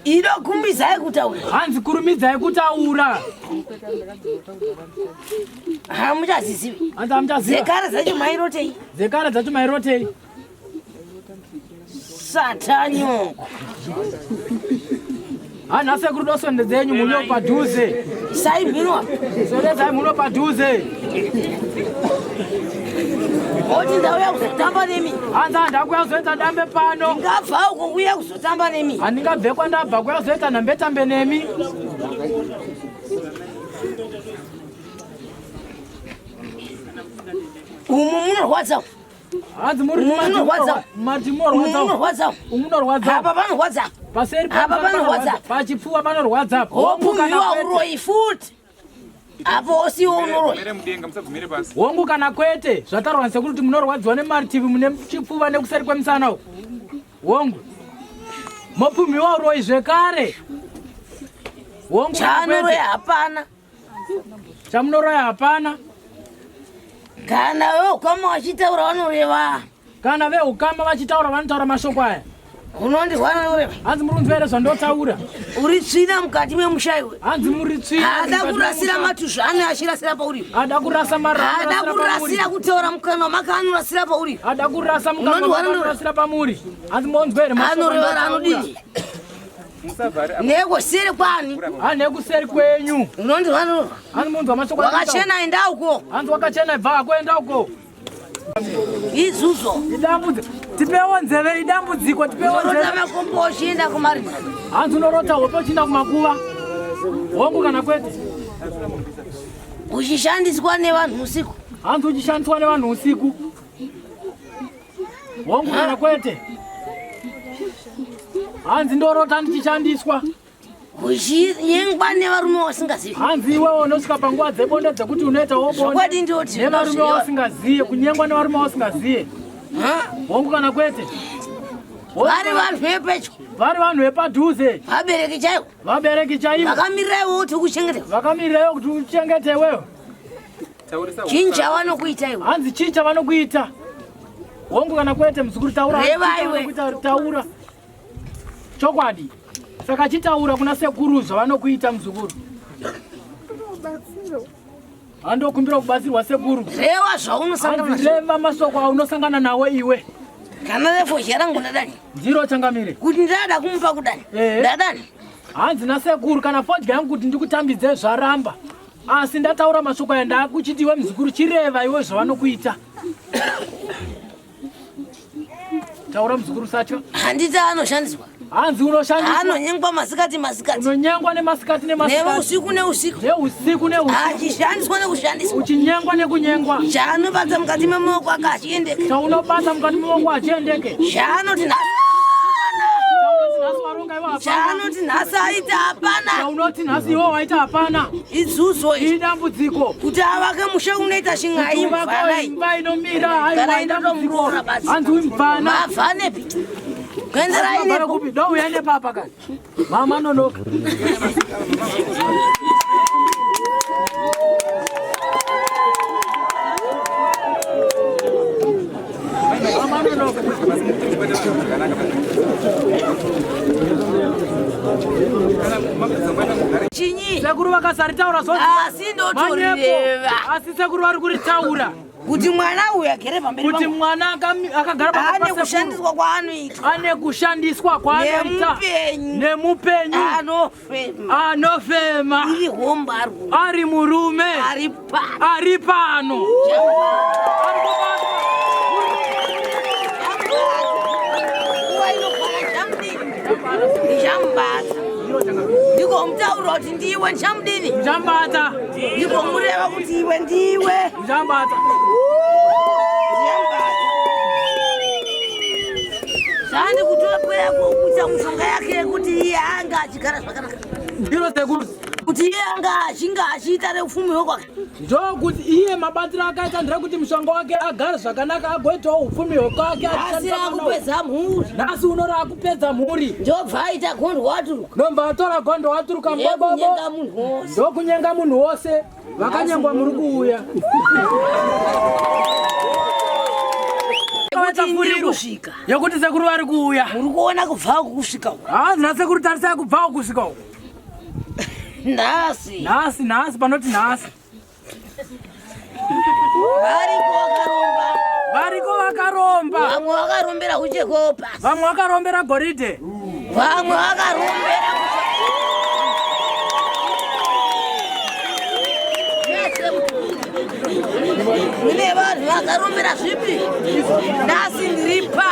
Idokumbizai kutaura. Hanzi kurumidzai kutaura. Hamuchazizivi. Hanzi hamuchaziva. Dzekare dzacho mairotei? Dzekare dzacho mairotei? Satanyoko. Hanha sekuru dosondedzenyu muno padhuze. Sai mhino. Sondedzai muno padhuze. Oti ndauya kuzotamba nemi. Hanzi handakuya kuzoita dambe pano. Ndingabva uko kuya kuzotamba nemi. Handingabve kwandabva kuya kuzoita nhambetambe nemi. Umu munorwadza. Hanzi muri Umu munorwadza. mati Umu munorwadza. munorwadza. Umu munorwadza. Apa panorwadza. Paseri Apa panorwadza. Pachipfuwa panorwadza. Hongu kana Wopumhiwa kwete. uroyi futi. Apo osiwo unoroyi. Bvumire mudenga musabvumire pasi. Hongu kana kwete zvataurwa nasekuru kuti munorwadziwa nemaritivi mune chipfuva nekuseri kwemusana uku. Hongu. Mopumhiwa uroyi zvekare. Hongu kana Chaanoroya kwete. hapana. Chamunoroya hapana. Kana veukama vachitaura vanoreva. Kana veukama vachitaura vanotaura mashoko aya. Unondizwa anoreva. Hanzi muri kunzwa here zvandotaura? Uri tsvina mukati memusha iwe. Hanzi muri tsvina. Ada mukati kurasira memusha. matuzvi ano achirasira pauri. Ada kurasa marara. Ada kurasira kutaura mukanwa make anorasira pauri. Ada kurasa mukanwa Unondizwa make anoreva. anorasira pamuri. Hanzi monzwa here mashoko Anoreva andotaura? anodini? Musavhare apa. Nekuseri kwani? Ha nekuseri kwenyu. Unondizwa anoreva. Hanzi munzwa mashoko andotaura. Wakachena enda uko. Hanzi wakachena ibva hako enda uko. Izuzo. Idambudziko. Tipewo nzeve idambudziko tipewo Unorota nzeve. makombo uchienda kumarina. Hanzi unorota hope uchienda kumakuva. Hongu kana kwete. Uchishandiswa nevanhu usiku. Hanzi uchishandiswa nevanhu usiku. Hongu kana kwete. Hanzi ndorota ndichishandiswa. Uchinyengwa nevarume wasingazivi. Hanzi iwewe unosvika panguva dzebonde dzekuti unoita wobonde Zvokwadi ndoti nevarume ndozviva. wasingaziye, kunyengwa nevarume wasingaziye. Hongu kana kwete. Hongu Vari kana- vanhu vepedyo. Vari vanhu vepadhuze. Vabereki chaivo. Vabereki chaivo. Vakamirira iwe kuti ukuchengete. Vakamirira iwe kuti uchengete iwewe. Taurisa Chii chavanokuita iwe? Hanzi chii chavanokuita? Hongu kana kwete muzukuru taura. Reva Chii iwe. chavanokuita, Taura. Chokwadi. Saka chitaura kuna sekuru zvavanokuita muzukuru. Handokumbira kubatsirwa sekuru. Reva zvaunosangana Hanzi nazvo. reva masoko aunosangana nawo iwe. Kana refozha rangu ndadani. Ndiro changamire. Kuti ndada kumupa kudani. Eh. Ndadani. Hanzi nasekuru kana fodya yangu kuti ndikutambidze zvaramba. Asi ndataura mashoko aya ndakuchiti iwe muzukuru chireva iwe zvavanokuita. Taura muzukuru satya. Handiti anoshandiswa. Hanzi unoshandiswa. Anonyengwa masikati masikati. Unonyengwa nemasikati nemasikati. Neusiku neusiku. Neusiku neusiku. Achishandiswa nekushandiswa. Uchinyengwa nekunyengwa. Chaanobata mukati memaoko ake achiendeke. Chaunobata mukati memaoko achiendeke. Chaanoti nhasi Chaunoti nhasi waronga iwe hapana. Chaanoti nhasi aita hapana. Chaunoti nhasi iwe waita hapana. Idzuzo iri. Idambudziko. Kuti avake musha unoita chin'ai Kuti uvake mvana iyi. imba inomira aiwa Kana idambudziko. indotomuroora basi. Hanzi uimvana. Mavha nepi? Kuenderai Mavhana nepo. kupi? Douya nepapa kani. Mama nonoka. Mama nonoka. Chinyi. Sekuru vakasaritaura zvose. Asi ndotoreva. Asi sekuru vari kuritaura. Kuti mwana uyu agere pamberi Kuti pangu. mwana akagara pamberi Ane pasekuru. kushandiswa kwaanoitwa. Ane kushandiswa kwaanoita. Nemupenyu. Nemupenyu. Anofema. Anofema. Iri hombaru. Ari murume. Ari pano. Ari pano. Nguva inokwana chamudini. Ndichambata. Ndikomutaura kuti ndiwe ndichamudini. Ndichambata. Ndikomureva kuti iwe ndiwe. Ndichambata. Ndichambata. Zvandi kutopera kuita mushonga yake yekuti iye anga achigara zvakanaka. Ndiro sekuru. Kuti iye anga achinge achiita reupfumi hwekwake. Ndokuti iye mabatiro akaita nderekuti mushonga wake agare zvakanaka agoitawo upfumi hwekwake. Nhasi akupedza mhuri. Nhasi uno raakupedza mhuri. Ndobva aita gondo waturuka. Ndobva atora gondo waturuka mbobobo. Ndokunyenga munhu wose. Ndokunyenga munhu wose. Vakanyengwa muri kuuya. Kusvika. Yekuti sekuru vari kuuya. Muri kuona kubva uku kusvika uku. Hanzi nasekuru tarisai kubva uku kusvika uku. Nhasi. Nhasi nhasi panoti nhasi. Variko vakaromba. Variko vakaromba. Vamwe vakarombera huchekopa. Vamwe vakarombera goridhe. Vamwe vakarombera Kune vanhu vakarombera zvipi? Nhasi ndiri pa.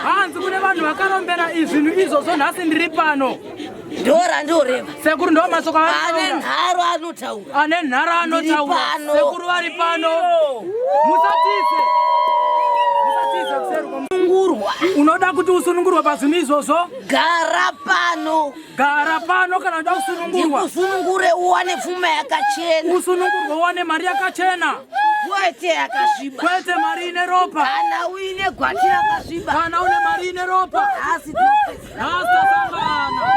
Hanzi kune vanhu vakarombera izvinhu izvozvo nhasi ndiri pano. Ndorandoreva. Sekuru ndo masoko ane nharo anotaura. Ane nharo anotaura. Sekuru vari pano. Musatize. Musatize kuseru. Sunungurwa. Unoda kuti usunungurwe pazvinhu izvozvo? Gara pano. Gara pano kana uda kusunungurwa. Ndikusunungure uwane pfuma yakachena. Usunungurwe uwane mari yakachena. Kwete yakasviba. Kwete mari ine ropa. Kana uine gwati rakasviba. Kana une mari ine ropa. Nhasi tinopedza. Nhasi tasangana.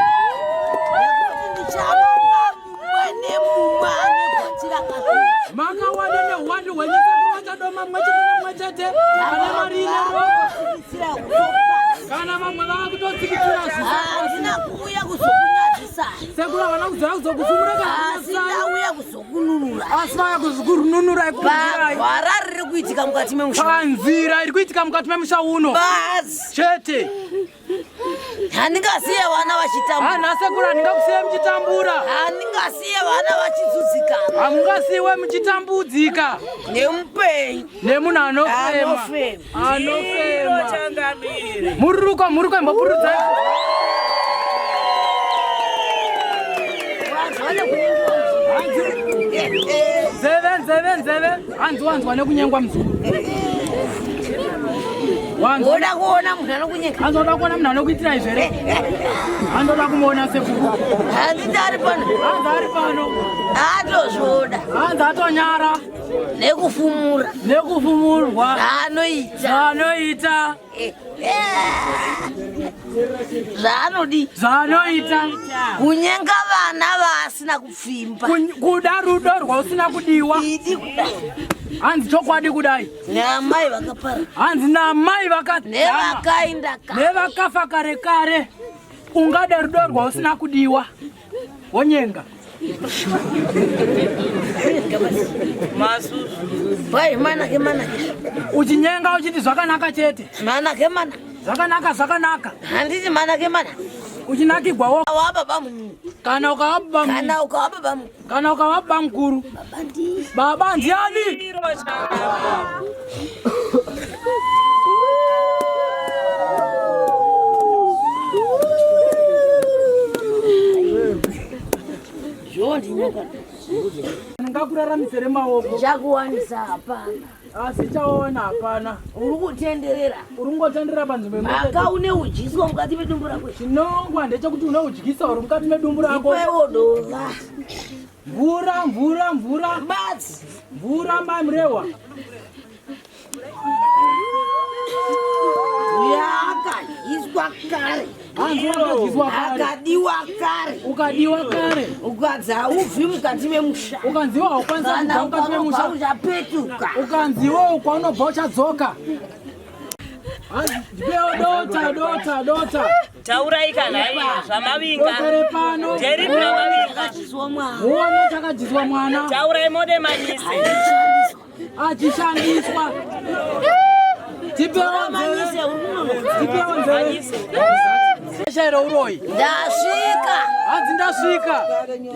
Nekuti ndichanonga mumwe nemumwe ane gwati rakasviba. Makawana nehuwandu hwenyu sekuru vachadoma mumwe chete nemumwe chete ane mari ine ropa. Kana vamwe vakutotsikitsira Handina kuuya kuzokunyadzisai. Sekuru havana kuzouya kuzokusumura kana Asi ndauya kuzokununura. Asi vauya kuzokununura Pagwara riri kuitika mukati memusha. Panzira iri kuitika mukati memusha uno. Basi. Chete. Handingasiye vana vachitambura. Hana sekuru handingakusiye muchitambura. Handingasiye vana vachizudzikana. Hamungasiwe muchitambudzika. Nemupenyu. Nemunhu anofema. Anofema. Muruko muruko imbopurudzai. Nzeve nzeve nzeve hanzi wanzwa nekunyengwa muzukuru. Woda kuona munhu anokunyenga. Hanzi woda kuona munhu anokuitira izvi here? Hanzi woda kumuona sekuru. Handiti ari pano. Hanzi ari pano. Atozvoda. Hanzi atonyara. Nekufumura. Nekufumurwa. Zvaanoita. Zvaanoita. Zvaanodi. Zvaanoita. Kunyenga vana vaasina kupfimba. Kuda rudo rwausina kudiwa. Idi kuda. Hanzi chokwadi kudai. Naamai vakapara. Hanzi naamai vakadzama. Nevakainda kare. Nevakafa kare kare. Ungada rudo rwausina kudiwa. Wonyenga. Pai manake manake. Uchinyenga uchiti zvakanaka chete. Manake manake. Zvakanaka zvakanaka. Handiti manake manake. Uchinakigwa wo. Wa baba mukuru. Kana ukawa baba mukuru. Kana ukawa baba mukuru. Kana ukawa baba mukuru. Baba ndiani? Baba ndiani? Ngakuraramisere maoko. Chakuwanisa hapana. Asi chaona hapana. Uri kutenderera. Uri kungotenderera panzvimbo imwe. Mhaka une udyiswa mukati medumbu rako. Chinongwa ndechekuti une udyisa uri mukati medumbu rako. Ipewo dova. Mvura mvura mvura. Badzi. Mvura mai Murehwa. Yakadyiswa kare. Hanzi wakadyiswa kare. Akadiwa kare. Ukadiwa kare. Ukanzi haubvi mukati memusha. Ukanziwa haukwanisi kubva mukati memusha. Uchapetuka. Ukanziwa kwaunobva uchadzoka. Ndipewo dota dota dota. Taurai kana iye zvamavinga. Dota repano. Nderipi ramavinga? Muone chakadyiswa mwana. Taurai mode manyise. Achishandiswa. Tipewo nzeve. Tipewo nzeve. Shairo uroyi. Ndasvika. Hanzi ndasvika.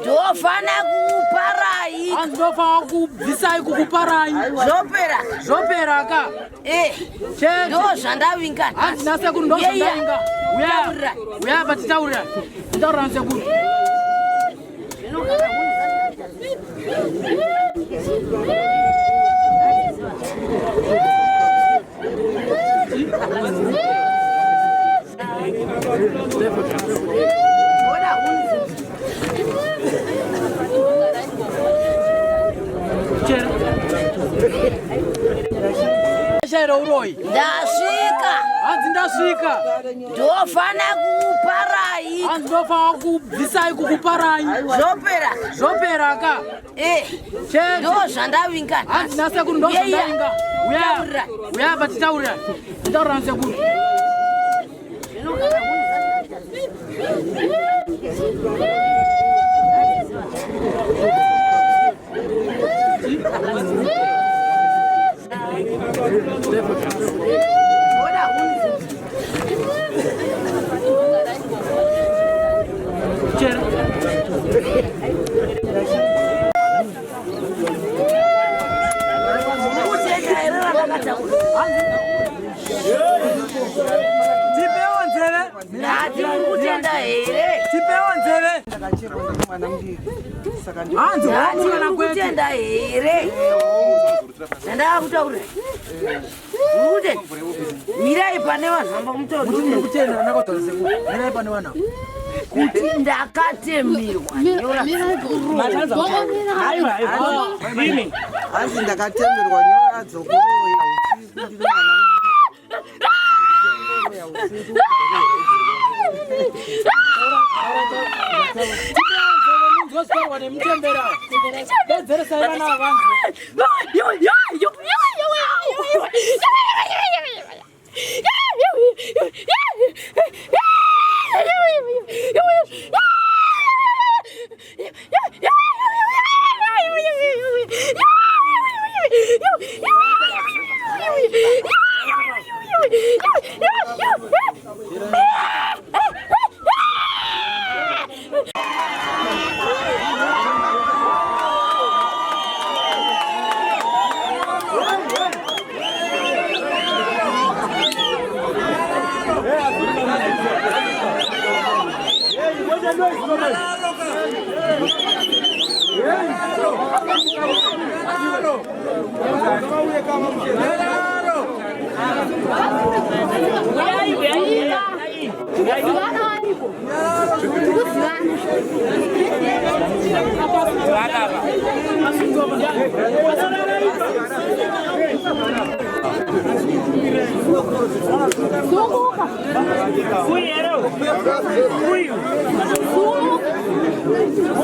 Ndofana kukuparai. Hanzi ndofana kubvisai kukuparai. Zvopera. Zvopera ka. Eh. Chete. Ndo zvandavinga. Hanzi nasekuru ndo zvandavinga. Uya. Uya apa titaurira. Titaurira nasekuru. reuroyi. Ndasvika. Hanzi ndasvika. Ndofana kukuparai. Hanzi ndofana kubvisai kukuparai. Zvopera. Zvopera ka. Eh. Chete. Ndo zvandavinga. Hanzi nasekuru ndo zvandavinga. Uya. Uya apa titaurira. Titaurira nasekuru. Tipewo nzeve. Ndati muri kutenda here? Tipewo nzeve. Hanzi muri kutenda here? Ndandava kutaura. Muri kutenda. Mirai pane vanhu vamba Kuti muri kutenda ndakataura sekuru. Mirai pane vanhu ava. Kuti ndakatemirwa. Hanzi ndakatemerwa nyora dzokuroya usiku ndiri mwana mudiki. Usiku. Munzwa nemutembera. Dedzeresai vana ava vanzwe.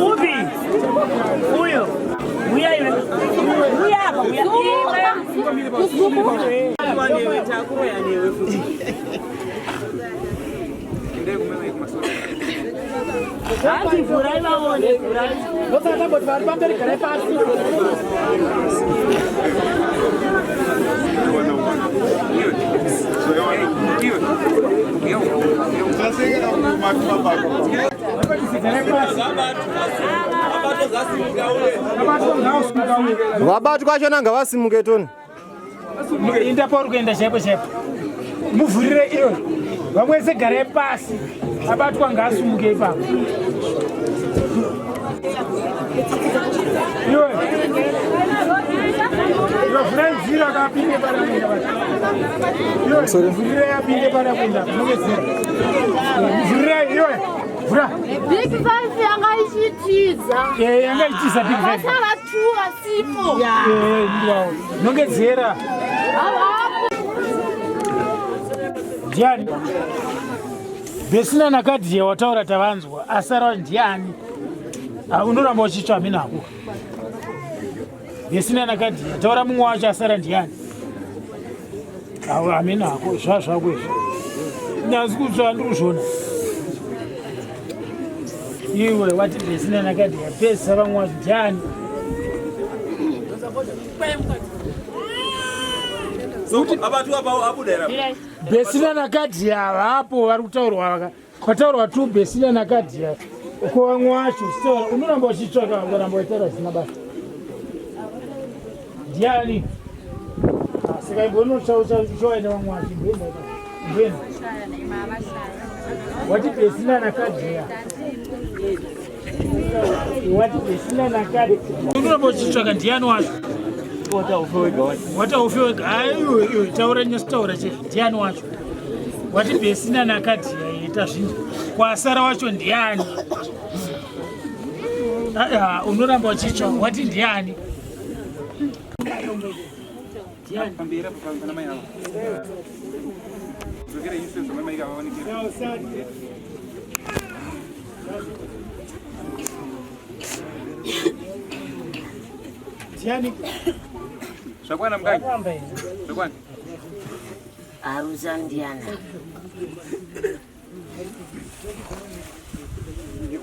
Upi? Uyo. Uya iwe. Uya apa uya. Hanzi vhurai vaone vhurai. Ndosaka tamboti vari pamberi garai pasi. Vabatwa vachona ngavasimuke toni. Inda pauri kuenda chaipo chaipo. Muvhurire iyo. Vamwe vese garai pasi. Abatwa ngaasumuke ipapo. Iwe. Iwe vhura nzira akapinde pana kuenda pano. Iwe vhurire apinde pana kuenda. Munongedzera. Vhurire iwe. Vhura. Big Five yanga ichitiza. Eh, yanga ichitiza Big Five. Vasara two vasipo. Eh, ndiwawo. Nongedzera. Havapo. Ndiani? Besina nakadhiya wataura tavanzwa asara ndiani? Ah, unoramba uchitsva hamina hako. Besina nakadhiya taura mumwe wacho asara ndiani? Ah, hamina hako zva zvako izvi. Nyazi kutsva ndiri kuzviona. Iwe wati Besina nakadhiya pesa vamwe wacho ndiani? Besina nakadhiya havapo vari kutaurwa vaka kwataurwa tu Besina nakadhiya ko vamwe wacho uchitaura unoramba uchitsvaka ukaramba uchitaura zvisina basa ndiani Ah, saka imbonotsvaine vamwe wacho imboenda imboenda wati Besina nakadhiya wati Besina nakadhiya unoramba uchitsvaka ndiani wacho wati haufe wega aiwe iwe taura nyasitaura chete ndiani wacho wati besina nakadhiya ita zvinhu kwasara wacho ndiani Ah, ah, unoramba uchitsva wati ndiani Pamberi apo pana mai ava. Dzokera isu zvamai ava vaonekera. Ndiani? Zvakwana mukanya. Zvakwana. Aruza ndiana.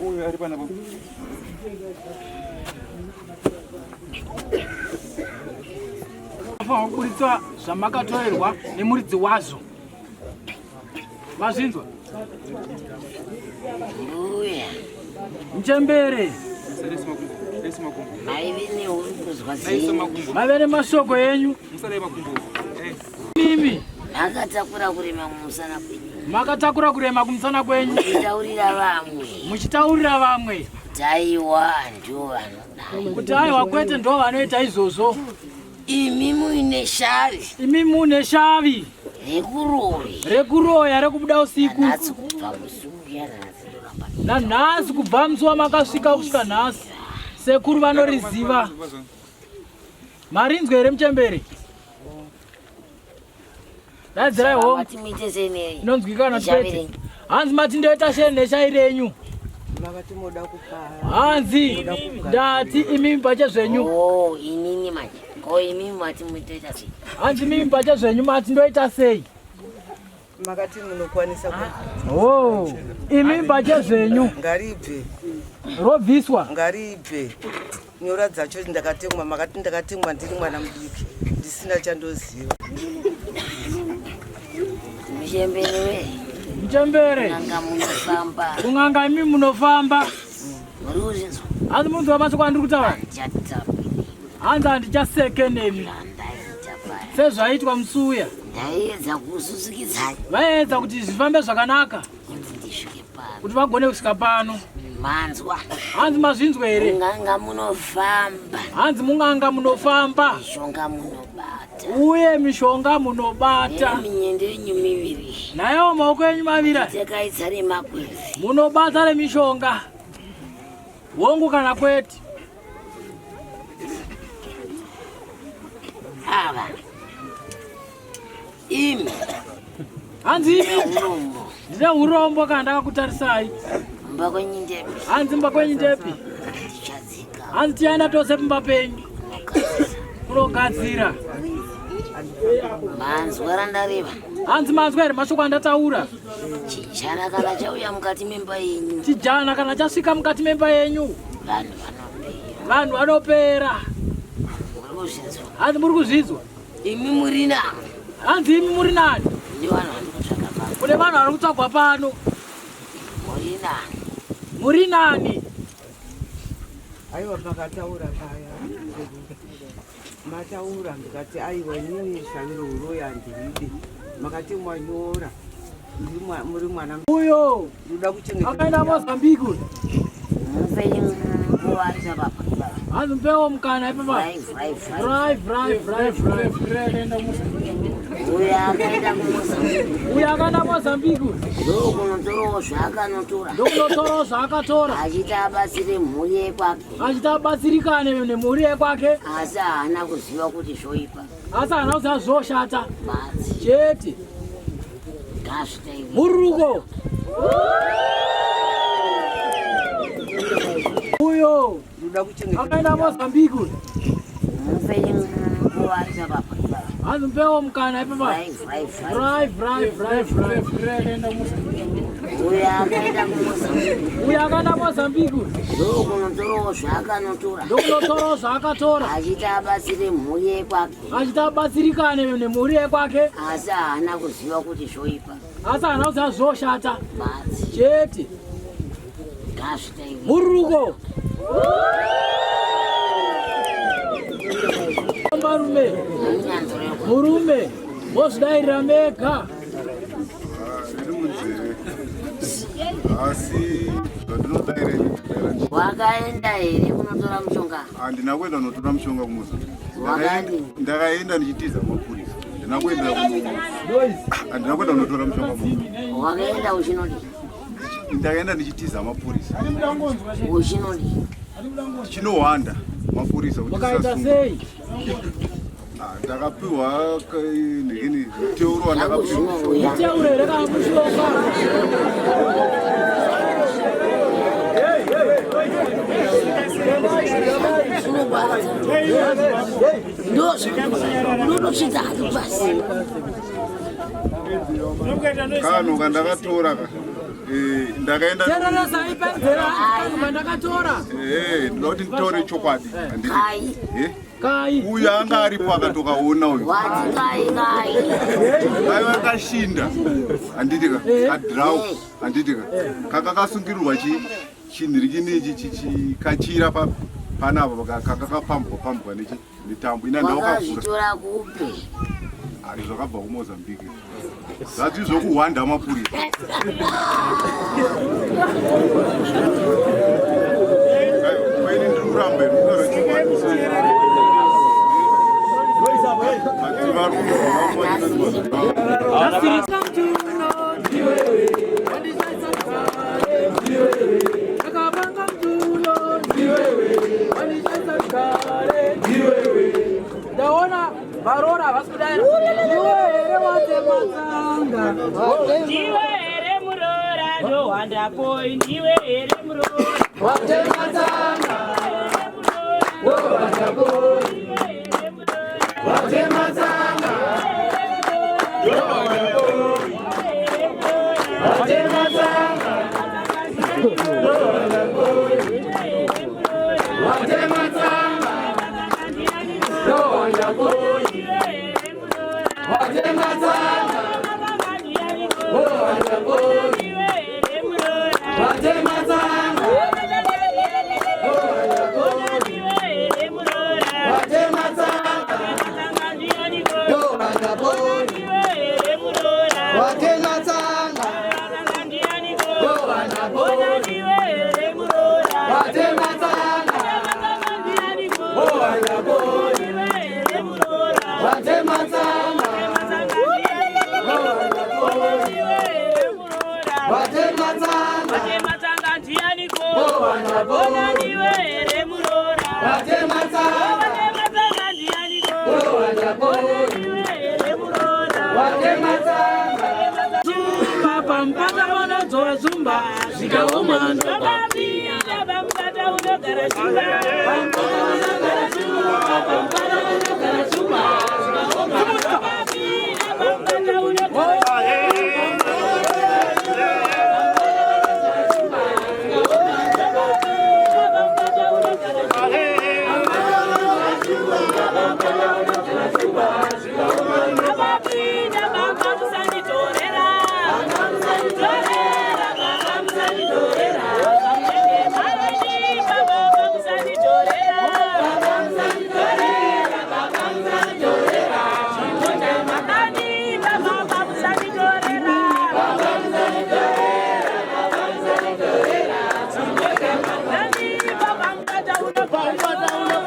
Uyu ari panapa. Mafanirwa kuburitsa zvamakatorerwa nemuridzi wazvo. Mazvinzwa? Mbuya. Mchembere. Maive neurikuzwa dzenyu. Maive nemashoko enyu. Mimi. Makatakura kurema kumusana kwenyu. Makatakura kurema kumusana kwenyu. Muchitaurira vamwe. Muchitaurira vamwe. Kuti aiwa ndivo vanodai. Kuti aiwa kwete ndo vanoita izvozvo. Imi muine shavi. Imi mune shavi. Rekuroya. Rekuroya rekubuda usiku. Nanhasi kubva musi uya nanhasi ndoramba. Nanhasi kubva musi wamakasvika kusvika nhasi. Sekuru vanoriziva. Marinzwa here muchembere? Daidzirai hongu. Mati muite sei nei? Inonzwika kana kwete. Hanzi mati ndoita sheni neshai renyu. Makati moda kupa. Hanzi ndati imimi pache zvenyu. Oh, inini manje. Ko imimi mati muitoita sei? Hanzi imimi pache zvenyu mati ndoita sei? Makati munokwanisa ku. Oh, imimi pache zvenyu. Ngaribve. Robviswa. Ngaribve. Nyora dzacho ndakatemwa makati ndakatemwa ndiri mwana mudiki ndisina chandoziva. Muchembere we. Muchembere. Kun'anga munofamba. Kun'anga imi munofamba. Muri kuzvinzwa? Hanzi munzwa mashoko andiri kutaura? Handichatapi. Hanzi handichaseke nemi. Sezvaitwa musi uya. Ndaiedza kususukidzai. Vaiedza kuti zvifambe zvakanaka. Kuti ndisvike pano. Kuti vagone kusvika pano. Manzwa. Hanzi mazvinzwa here? Munganga munofamba. Hanzi munganga munofamba. Mishonga munobata. Uye mishonga munobata. Minyendo yenyu miviri. Nayewo maoko enyu maviri. Takaitsa remakwenzi. Munobata remishonga. Hongu kana kwete. Ava. Imi. Hanzi imi. Urombo. Ndine urombo kana ndakakutarisai. Mumba kwenyu ndepi? Hanzi mumba kwenyu ndepi? Tichadzika. Hanzi tichaenda tose pumba penyu. Kunogadzira. Manzwa randareva. Hanzi manzwa here mashoko andataura? Chijana kana chauya mukati memba yenyu. Chijana kana chasvika mukati memba yenyu. Vanhu vanopera. Vanhu vanopera. Muri kuzvinzwa? Hanzi muri kuzvinzwa? Imi muri nani? Hanzi imi muri nani? Kune vanhu vari kutsvaga pano. Kune vanhu vari kutsvagwa pano. Muri nani? Muri nani? Aiwa pakataura paya. Mataura ndikati aiwa inini shavi rouroyi handiridi. Makati mwanyora. Muri mwana uyo ndoda kuchengeta. Akaenda Mozambique. Mupei nguva ipapa. Hanzi mupewo mukana ipapa. Drive, drive, drive, drive. Uyo akaenda kuMozambique. Uyo akaenda Mozambique. Ndokunotorawo zvaakanotora. Ndokunotorawo zvaakatora. Achiti abatsire mhuri yekwake. Achiti abatsirikane nemhuri yekwake. Asi haana kuziva kuti zvoipa. Asi haana kuziva zvoshata. Badzi. Chete. Ngazvitaiwe. Muruko. Uyo. Ndoda kuchengeta. Akaenda Mozambique. Mupei nguva ipapa. Hanzi mupewo mukana ipapa. Drive, Drive, drive, drive, drive. Uyo akaenda kuMozambique. Uyo akaenda Mozambique. Ndokunotorawo zvaakanotora. Ndokunotorawo zvaakatora. Achiti abatsire mhuri yekwake. Achiti abatsirikane nemhuri yekwake. Asi haana kuziva kuti zvoipa. Asi haana kuziva zvoshata. Badzi. Chete. Ngazvitaiwe. Muruko. Marume. Murume. Mozvidairira mega. Zviri munzeve asi zvandinodaira ini kudaira Wakaenda here kunotora mushonga? handina kuenda kunotora mushonga kuMozambique. Wakadini? Ndakaenda ndichitiza mapurisa. Handina kuenda handina kuenda kunotora mushonga kuMozambique. Wakaenda uchinodii? Ndakaenda ndichitiza mapurisa. Uchinodii? Ndichinohwanda mapurisa kuti Wakaita tisasungwa. sei? Ah, ndakapiwa nhini muteuro wandakapiwa. Muteuro here kana mushonga? Ndozvinototsvidza hake pasi. Kano kandakatora ka eh, ndakaenda Tereresa ipedzera kano kandakatora. Eh, ndinoda kuti nditaure chokwadi handiti Kai. Eh? Kai. Uyu anga aripo akatokaona uyu Wati kai kai. Aiva akashinda handiti ka kadrau handiti ka kanga kasungirirwa chi chinhirikini ichi kachira panapa kanga kapambwa pambwa nechi netambo ina ndakavhura. Wakazvitora kupi? Ari zvakabva kuMozambique. Zvati zvokuhwanda mapurisa. Kwene ndiri kuramba iri kutaura chokwadi. Vati vari Ndaona varora havasi kudaira. Ndiwe here watema tsanga? Ndiwe here muroora ndohwandako ndiwe here muroora Watema tsanga. Ndohwandako. Watema tsanga. Ndohwandako. Watema tsanga. Ndohwandako. Watema tsanga. Ndohwandako. Watema tsanga. Ndohwandako. Watema tsanga. Watema tsanga. Ndohwandako. Watema tsanga. Ndohwandako. Watema tsanga. Ndohwandako. Watema tsanga. Watema tsanga. Watema tsanga ndianiko? Ndohwandako. Ona ndiwe here muroora? Watema tsanga. Watema tsanga ndianiko? Ndohwandako. Ona ndiwe here muroora? Watema tsanga. Zumba pampata vanodzora zumba zvikaoma Ndopapinda pamupata unogara shumba. Pampata vanogara shumba pampata vanogara shumba zvikaoma Ndopapinda pamupata unogara Ndopapinda baba musanditorera. Musanditorera baba musanditorera. Mavenipa baba musanditorera. Baba musanditorera baba musanditorera. Makanipa baba musanditorera. Baba musanditorera baba musanditorera. Nanipa pamupata unogara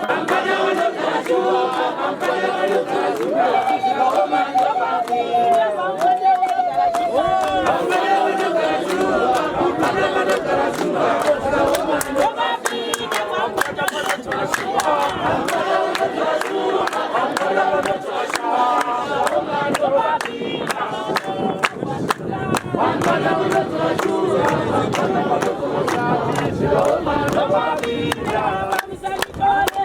pamupata unogara shumba pamupata unogara shumba zvikaoma. Ndopapinda pamupata unogara shumba. Pamupata unogara shumba pamupata unogara shumba zvikaoma. Ndopapinda pamupata unogara shumba. Pamupata unogara shumba pamupata unogara shumba zvikaoma. Ndopapinda Pampata unogara shumba pampata unogara shumba zvikaoma. Ndopapinda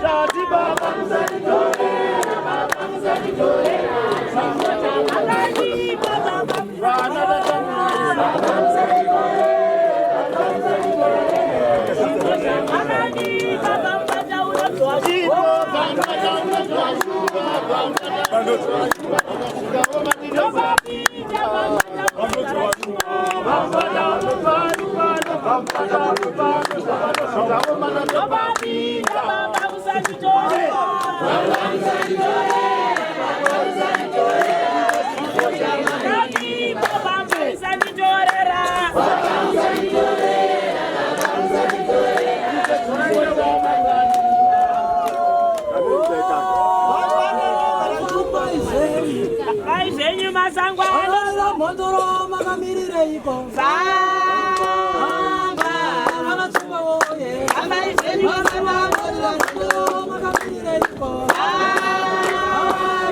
Tati baba musanditorera baba musanditorera Vana tatambudzika baba musanditorera baba musanditorera Makanipa pamupata unogara Ipo pamupata unogara shumba pamupata unogara shumba zvikaoma. Ndopapinda pamupata Pampata unogara pampata unogara zvikaoma. Ndopapinda baba musanditorera. Baba musanditorera baba musanditorera Makanipa baba musanditorera. Baba musanditorera baba musanditorera Vai zvenyu masangwana. Mhondoro makamirireiko? Famba. Vanatsumba woye. Fambai zvenyu Mhondoro makamireiko? Famba.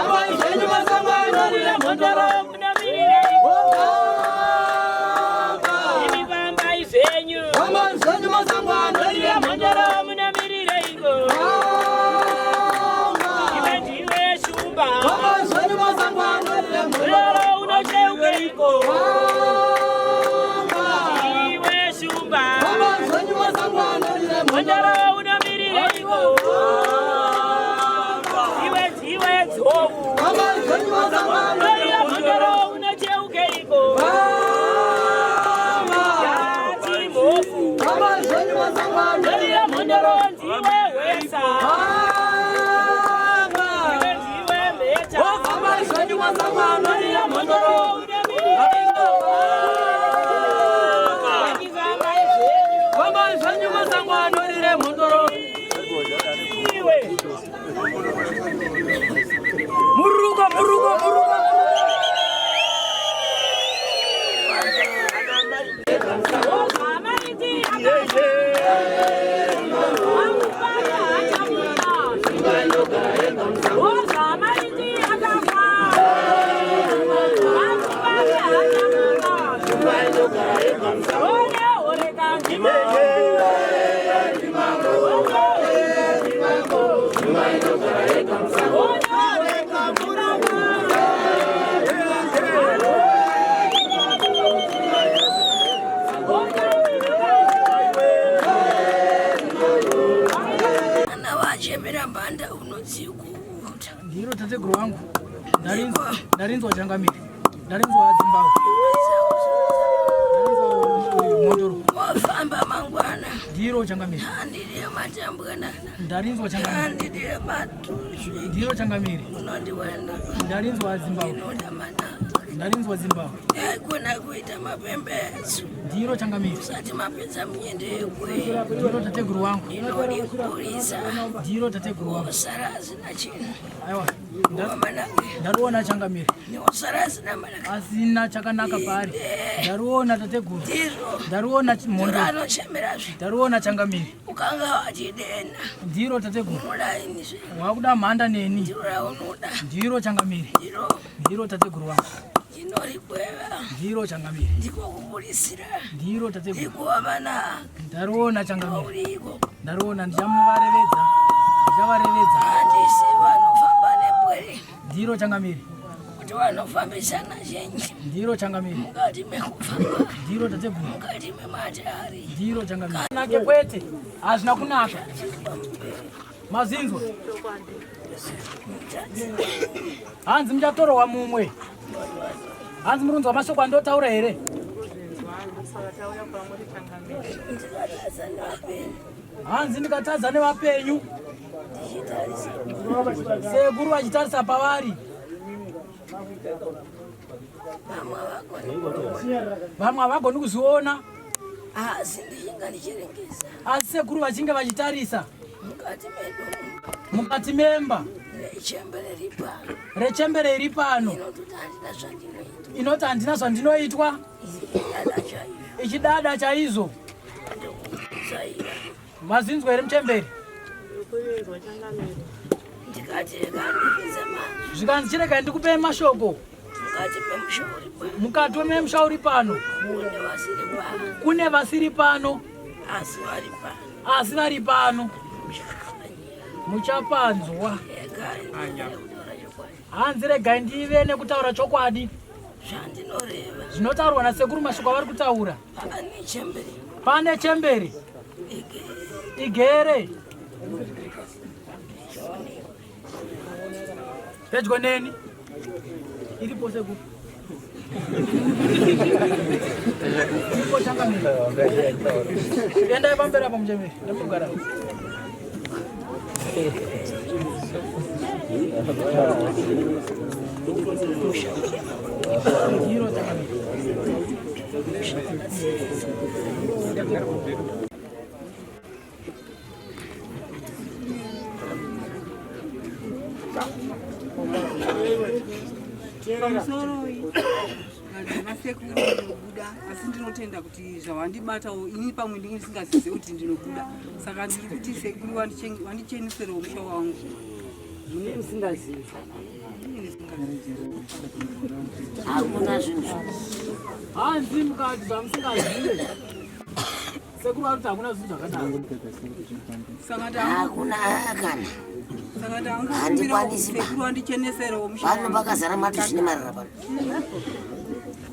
Fambai zvenyu masango anorira mhondoro munomirireiko? Imi fambai zvenyu. Fambai zvenyu masango anorira mhondoro munomirireiko? Iwe ndiwe shumba. Fambai zvenyu masango anorira mhondoro unocheukeiko? Iwe shumba. Fambai zvenyu masango anorira mhondoro unomirireiko? Iwe ndiwe nzou. Fambai zvenyu masango anorira mhondoro unochengeiko? Yati mhofu. Fambai zvenyu masango anorira mhondoro ndiwe hwesa. Iwe ndiwe mheta. Fambai zvenyu masango anorira mhondoro unomirireiko? Fambai zvenyu masango anorira mhondoro. Iwe. Muruko muruko muruko. Ana vachemera mbanda unodzikuta. Ndiro tateguru wangu. Ndarinzwa ndarinzwa changamire. Ndarinzwa Zimbabwe. Ndarinzwa mhondoro. Wafamba mangwana. Ndiro changamire. Handidire matambwanana. Ndarinzwa changamire. Handidire matuzvi. Ndiro changamire. Unondiwenda. Ndarinzwa Zimbabwe. Ndinoda manaka. Ndarinzwa Zimbabwe. Haikona kuita mapembedzo. Ndiro changamire. Usati mapedza munyende yekwe. Ndiro tateguru wangu. Ndinodi kupurisa. Ndiro tateguru wangu. Osara asina chinhu. Aiwa. Ndariona changamire. Osara asina manaka. Asina chakanaka paari. Ndariona tateguru. Ndizvo. Ndariona mhondoro. Anochemerazve. Ndariona changamire. Ukanga wachidena. Ndiro tateguru. Unoda inizve. Wakuda mhanda neni. Ndiro raunoda. Ndiro changamire. Ndiro. Ndiro tateguru wangu. Ndinorikweva. Ndiro changamire. Ndiko kuburisira. Ndiro tateguru. Ndiko vana. Ndariona changamire. Uriko. Ndariona ndichamuvarevedza. Ndichavarevedza. Handisi vanofamba nepwere. Ndiro changamire. Kuti vanofambisana zhenji. Ndiro changamire. Mukati mekufamba. Ndiro tateguru. Mukati mematari. Ndiro changamire. Nake kwete. Hazvina kunaka. Mazinzwa. Hanzi muchatorwa mumwe. Hanzi murunzwa mashoko andotaura here? Hanzi ndikatadza nevapenyu. Sekuru vachitarisa pavari. Vamwe havagoni kuzviona. Asi ndichinga ndichirengesa. Asi sekuru vachinge vachitarisa. Mukati medu. Mukati memba. Rechembere iri pano. Rechembere iri pano. Inoti handina zvandinoitwa. Inoti handina zvandinoitwa. Ichidada chaizvo. Ichidada chaizvo. Mazinzwa here muchembere? Ndikati rega ndipedze mazwi. Zvikanzi chiregai ndikupei mashoko. Mukati memusha uri pano. Mukati memusha uri pano. Kune vasiri pano. Kune vasiri pano. Asi vari pano. Asi vari pano. Muchapanzwa. Hanzi regai ndive nekutaura chokwadi. Zvandinoreva. Zvinotaurwa nasekuru mashoko avari kutaura. Pane chembere. Pane chembere. Igere. Pedyo neni. Iripo sekuru. Iripo changamire. Endai pamberi apo muchembere. Ndamugara. Ndiro changamire. Pamusoroi vanhu vasekuru ndinobuda asi ndinotenda kuti zvavandibatawo ini pamwe ndinge ndisingazive kuti ndinobuda saka ndiri kuti sekuru vandicheneserewo musha wangu. Mune musingazivi. Hakuna zvinhu. Hanzi mukati zvamusingazive. Sekuru vari kuti hakuna zvinhu zvakadaro. Hakuna kana. Saka ndangokumbirawo Handikwanisi ba. sekuru vandicheneserewo musha Pano wangu. pakazara matuzvi nemarara pano.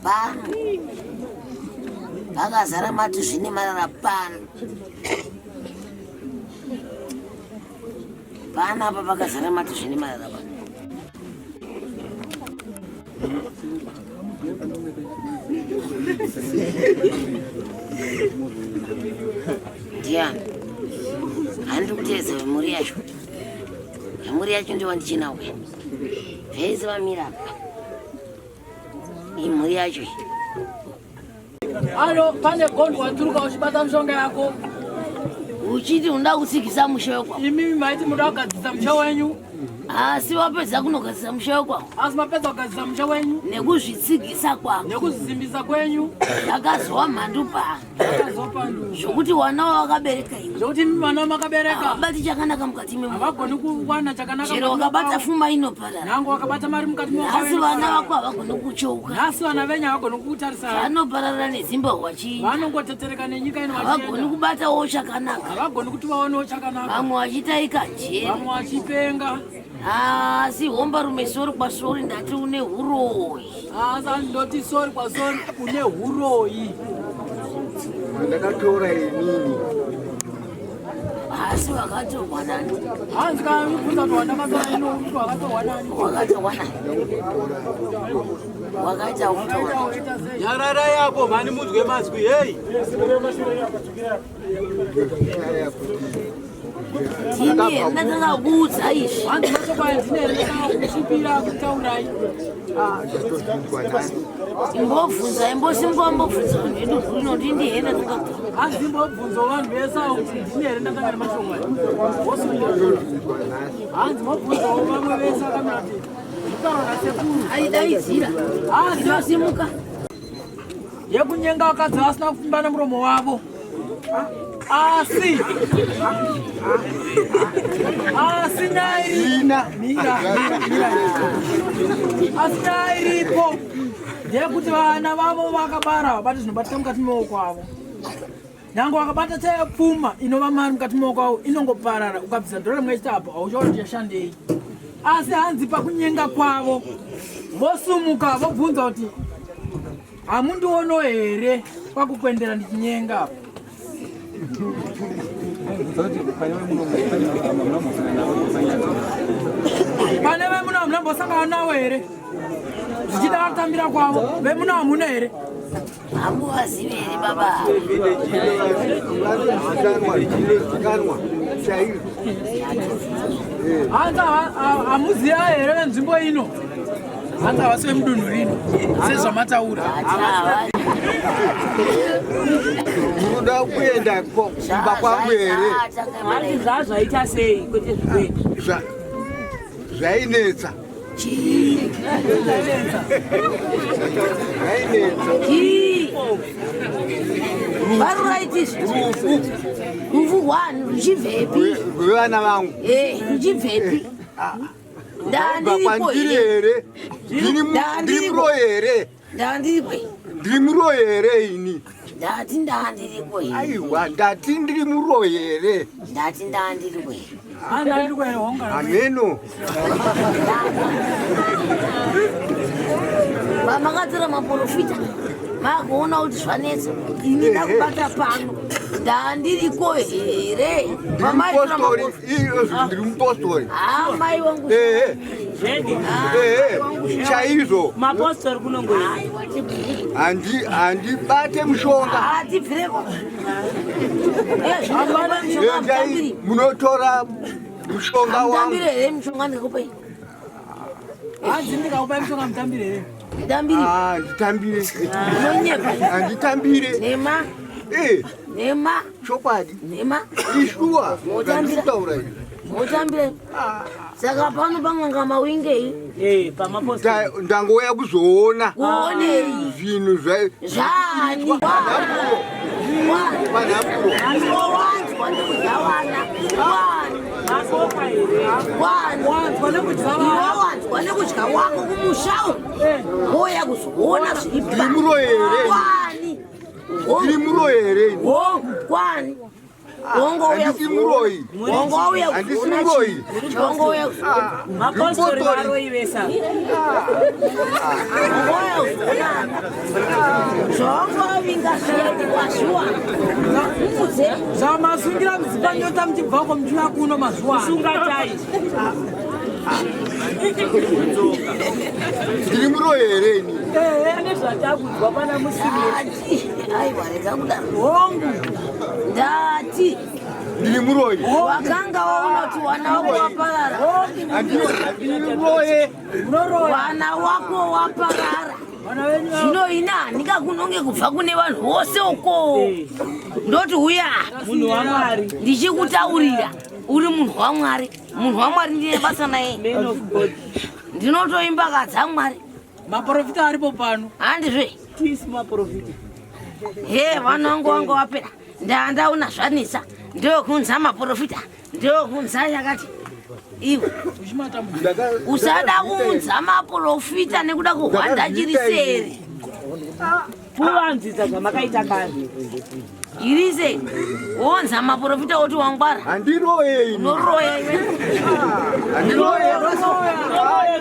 Pano. Pakazara matuzvi nemarara pano. Pano apa pakazara matuzvi nemarara pano. Ndiani? Handiri kuteedza vemhuri yacho. Vemhuri yacho ndivo ndichinawo. Vese vamira apa. Imhuri yacho iyi. Ano pane gondo waturuka uchibata mishonga yako. Uchiti unoda kutsigisa musha wekwa. Imimi maiti muda kugadzisa musha wenyu. Asi wapedza kunogadzisa musha wekwako. Asi mapedza kugadzisa musha wenyu. Nekuzvitsigisa kwako. Nekuzvisimbisa kwenyu. Zvakazowa mhandu pano. Zvakazopandu. Zvokuti wana wawakabereka iwe. Zvokuti imi vana makabereka. Havabati chakanaka mukati memo. Havagoni kuwana chakanaka. Chero wakabata fuma inoparara. Nango wakabata mari mukati memo. Nhasi vana vako havagoni kucheuka. Nhasi vana venyu havagoni kukutarisa. Vanoparara nezimba hwachinja. Vanongotetereka nenyika ino Havagoni kubatawo chakanaka. Havagoni kuti vaonewo chakanaka. Vamwe vachitaika jeri. Vamwe vachipenga. Asi hombarume sori kwasori ndati une huroyi. Asi ndoti sori kwasori une huroyi. Ndakatora inini. Asi wakatorwa nani? Hanzi kana ubvunza kuti wandakatora ino kuti wakatorwa nani? Wakatorwa nani? Wakaita kutora. Nyararai apo mhani munzwe mazwi hei. Ndini here ndatanga kuudza izvi. Hanzi mashoko aya ndini here ndatanga kusvipira kutaurai. Imbobvunza imbosimuka wambobvunza vanhu vedu rwuno kuti ndi here ndatanga kutaura. Hanzi imbobvunza vanhu vese avo kuti ndini here ndatanga nemashoko aya. Wosimuka. Hanzi mobvunzawo vamwe vese vakamira kuti ndikutaura nasekuru. Aidaidzira. Hanzi Ndosimuka. Yekunyenga vakadzi vasina kufumba nemuromo wavo. Asi asi nyaya iri mira mira asi nyaya iripo ndeyekuti vana vavo vakabara vabati zvinobatika mukati memaoko avo. Nyange wakabata chaiyo pfuma inova mari mukati memaoko avo inongoparara ukabvisa dhora rimwe chete apo hauchaona kuti yashandei. Asi hanzi pakunyenga kwavo vosumuka vobvunza kuti hamundiono here kwakukwendera ndichinyenga apa. Pane vemuno hamuna mbosangana navo here? Zvichida vatambira kwavo vemuno hamuna here? Hamuvazivi here baba? Hanzi hamuziva here venzvimbo ino? Hanzi havasi vemudunhu rino sezvamataura. Munoda kuenda kumba kwangu here? Hanzi zvazvaita sei kwete zvikuenda. Zvainetsa. Zvainetsa. Varuraiti Rufu. Rufu rwani ruchibvepi? Rwevana vangu. Eh, ruchibvepi? Ndandiripo Kwandiri here? Ndiri muroyi here? Ndandiripo. Ndiri muroyi here ini? Ndati ndandiripo here? Aiwa, ndati ndiri muroyi here? Ndati ndandiripo here? Handandiripo here honga. Hameno. Vamakatora maprofita makuona kuti zvanetsa ini ndakubata pano ndandiriko here? Vamaitora Ndiri mupostori, ndiri mupostori. Ah, mai wangu. Ehe. Ehe, chaizvo. Mapostori kunongoenda. Handi handibate mushonga. Ah, tibvirepo. Eh, Endai munotora mushonga wangu. Mutambire here mushonga ndikakupai? Hanzi ndikakupai mushonga mutambire here? Mutambire. Ah, nditambire. Unonyepa. Handitambire. Nhema. Eh. Nhema. Chokwadi. Nhema. Ishuwa. Mutambira. Zvandikutaura izvi. Mutambire. Saka pano panganga mawingei. Eh, pamapostori. Ndangouya kuzoona. Kuonei? Zvinhu zva Zvani? Panhapuro. Wanzwa ndikudzawana. Wani. Masofa here? Wani. Wanzwa nekudzawana. Iwe wanzwa Pane kudya wako kumusha wouya kuzoona zviri Ndiri here? Kwani? Ndiri muroyi here? Kwani? Handisi muroyi. Handisi muroyi. Wongouya Mapostori varoyi vese. Zvawanga zviya wazviwana. Udze. Zvamasungira mudzipa nyota muchibva uko muchiuya kuno mazuva ano. Sunga tai. Ndiri muroyi here ini? Ehe, ane zvatakudzwa pana musimi. Aiwa rega kudaro. Hongu. Ndati. Ndiri muroyi. Wakanga waunoti wana wako waparara. Handiri muroyi. Wana wako waparara. Zvino ini handingakunonge kubva kune vanhu vose uko. Ndoti uya. Munhu waMwari. Ndichikutaurira uri munhu waMwari. Munhu waMwari ndine basa naye. Man of God. Ndinotoimba kadza Mwari. Maprofita aripo pano. Handizve. Tisi maprofita. He vanhu vangu wanga wapera. Ndandaona zvanetsa. Ndokunza maprofita. Ndokunza yakati. Iwe. Usada kuunza maprofita nekuda kuhwanda chiriseri. Kuvanzidza zvamakaita kare. Irise. Wonza maprofita oti wangwara. Handiroye ini. Unoroya iwe. Handiroye.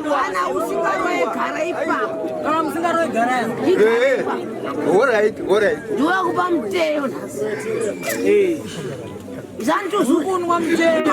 Kana usingaroye gara ipapo. Kana musingaroye gara Eh, all right, all right. Ndiwe kupa muteyo nhasi. Isandituzure. Kunwa muteyo.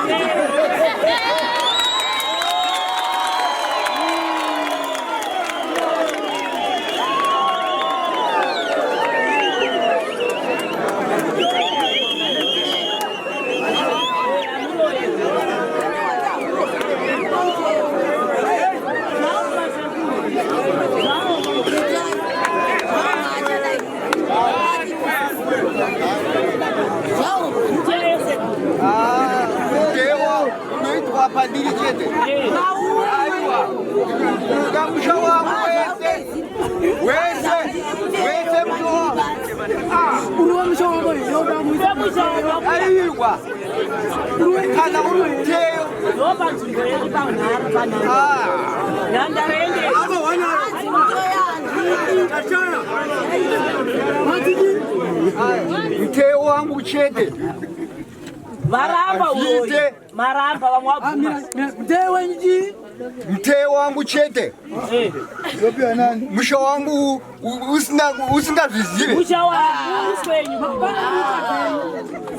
Mutewo unoitwa pandiri chete. Aiwa. Kamusha wangu wese. Wese. Wese muno. Uri wemusha wako here uda kuisa Aiwa. Kana uri muteyo. Ndopanzvimbo yedu panhara panhara. Nhandare yende. Muteyo wangu chete. Varamba uroyi. Hazviite. Maramba vamwe vabvuma. Muteyo wenyu chii? Muteyo wangu chete. Musha wangu usingazvizive. Musha wangu wenyu.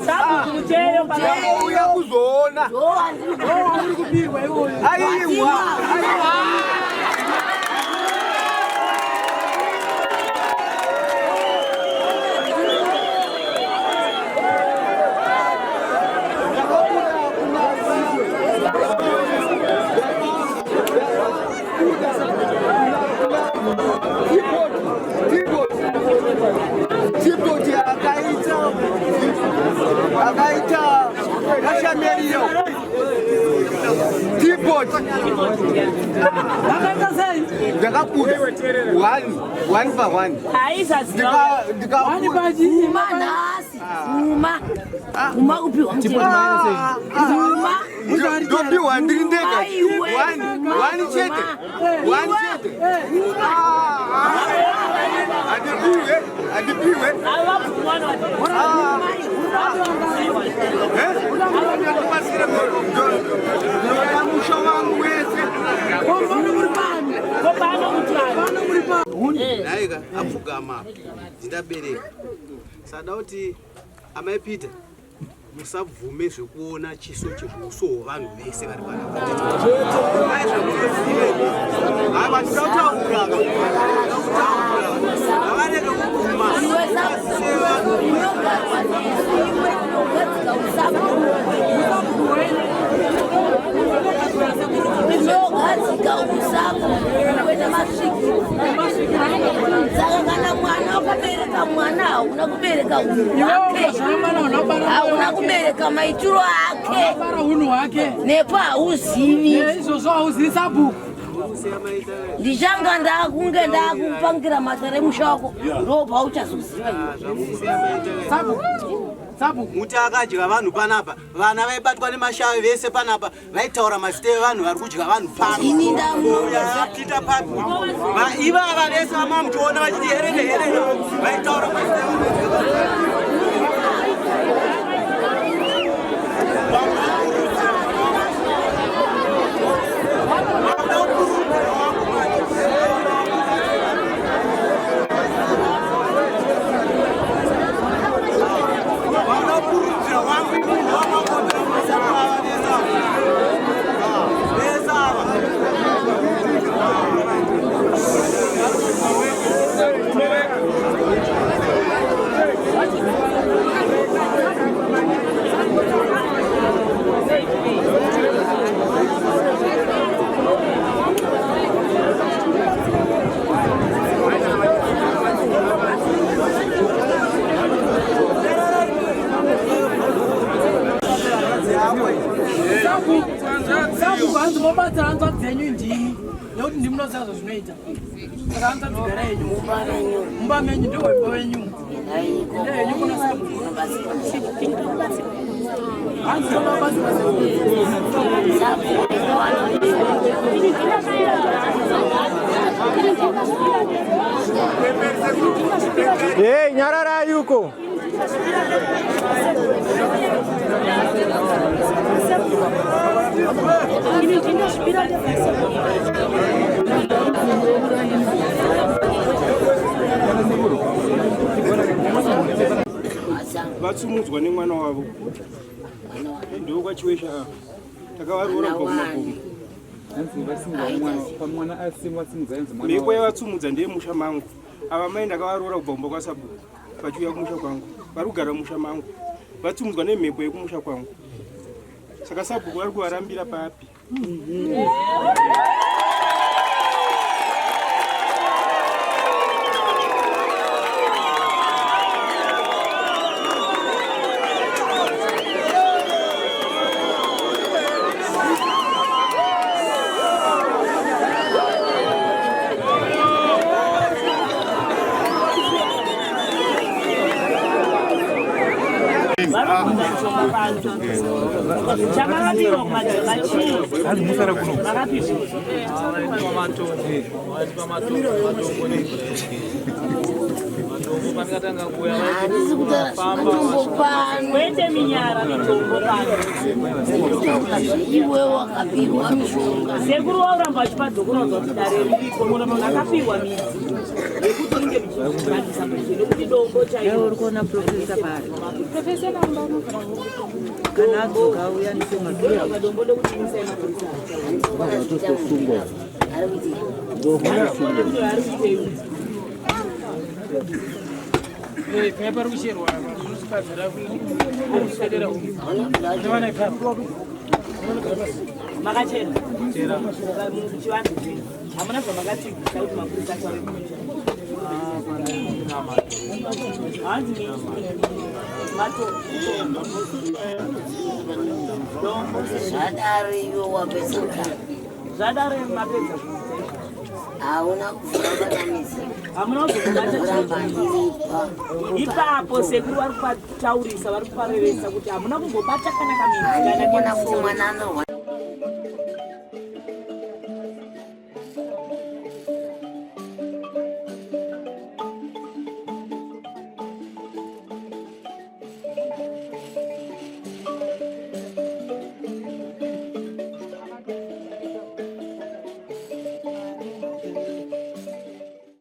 Sabhuku muteyo Ndakauya kuzoona. Uri kubirwa iwoyo. Aiwa. Tipoti akaita akaita kashameriyo tipoti Vakaita sei? ndakabuda one one pa one Aisaziva. Wani pachi? Kuma nhasi. Kuma. Kuma kupiwa muteyo. Kuma. ndopiwa ndiri ndega Aiwe. one one chete one chete handipiwe handipiwe ndoda musha wangu wese Naika apfugama ndindabereka sada kuti amai Peter musabvume zvekuona chiso cheuso hwevanhu vese vari panapa. Ai zvamunozive haiwa tinotaura tinotaura ngavarege kubvuma Iwe sabhuku unogarwa nesu iwe unogadzika usabhuku. Unogadzika usabhuku kwete masvikiro. Saka kana mwana wakabereka mwana hauna kubereka unhu hwake. Hauna kubereka maitiro ake. Bara unhu hwake. Nepo hauzivi. Izvozvo hauzivi sabhuku. Ndichanga ndakunge ndakupangira matare emusha wako ndopauchazoziva iwe. Sabhuku. Muti akadya vanhu panapa, vana vaibatwa nemashavi vese panapa, vaitaura mazita evanhu vari kudya vanhu panoapita papi ivava vese vamamuchiona vachiti herere herere vaitaura mazita evanhu. Hanzi mobatsira hanzvadzi dzenyu ndimi nekuti ndimi munoziva zvazvinoita saka hanzvadzi gara yenyu mumba menyu ndihwemba wenyu ndehenyu kuna hanzi tobabatsira. Hey, nyararai uko. Vatsumudzwa nemwana wavo ndokwachiwesha ava takavaroora kubva kumakomo. Mhepo yavatsumudza ndeyemusha mangu. Ava mai ndakavaroora kubva kumba kwasabhuku vachiuya kumusha kwangu, vari kugara mumusha mangu, vatsumudzwa nemhepo yekumusha kwangu. Saka sabhuku vari kuvarambira papi? Chamakapirwa kumadzimba chii? Makapirwa. Handisi kutaura zvematombo pano. Kwete minyara mitombo pano. Iwe wakapihwa mishonga. Sekuru wauramba vachipadzokorodza kuti dare ririko makapihwa midzi yekuti ringe richibatisa pazvo nekuti dombo chairo. Uri kuona profesa pari? Profesa kana adzoka auya nesemagiro. Dombo ndokuti imisai mapurisa. Vatotosungwa. Pari kucherwa apa zvinosipadzira kuswedera nevana ipapo. Makachena chivanhu chenyu hamuna zvamakatsigisa kuti mapurisa achave kumusha. Hanzi Zvadaro iwe wapedza kudaro. Zvadaro mapedza kuita izvozvo. Hauna kubvira wabata Hamuna kuzobata. Kuramba ndiripa. Ipapo sekuru vari kupataurisa, vari kuparevesa kuti hamuna kumbobata kana kamidzi kana Handikuona kuti mwana anorwara.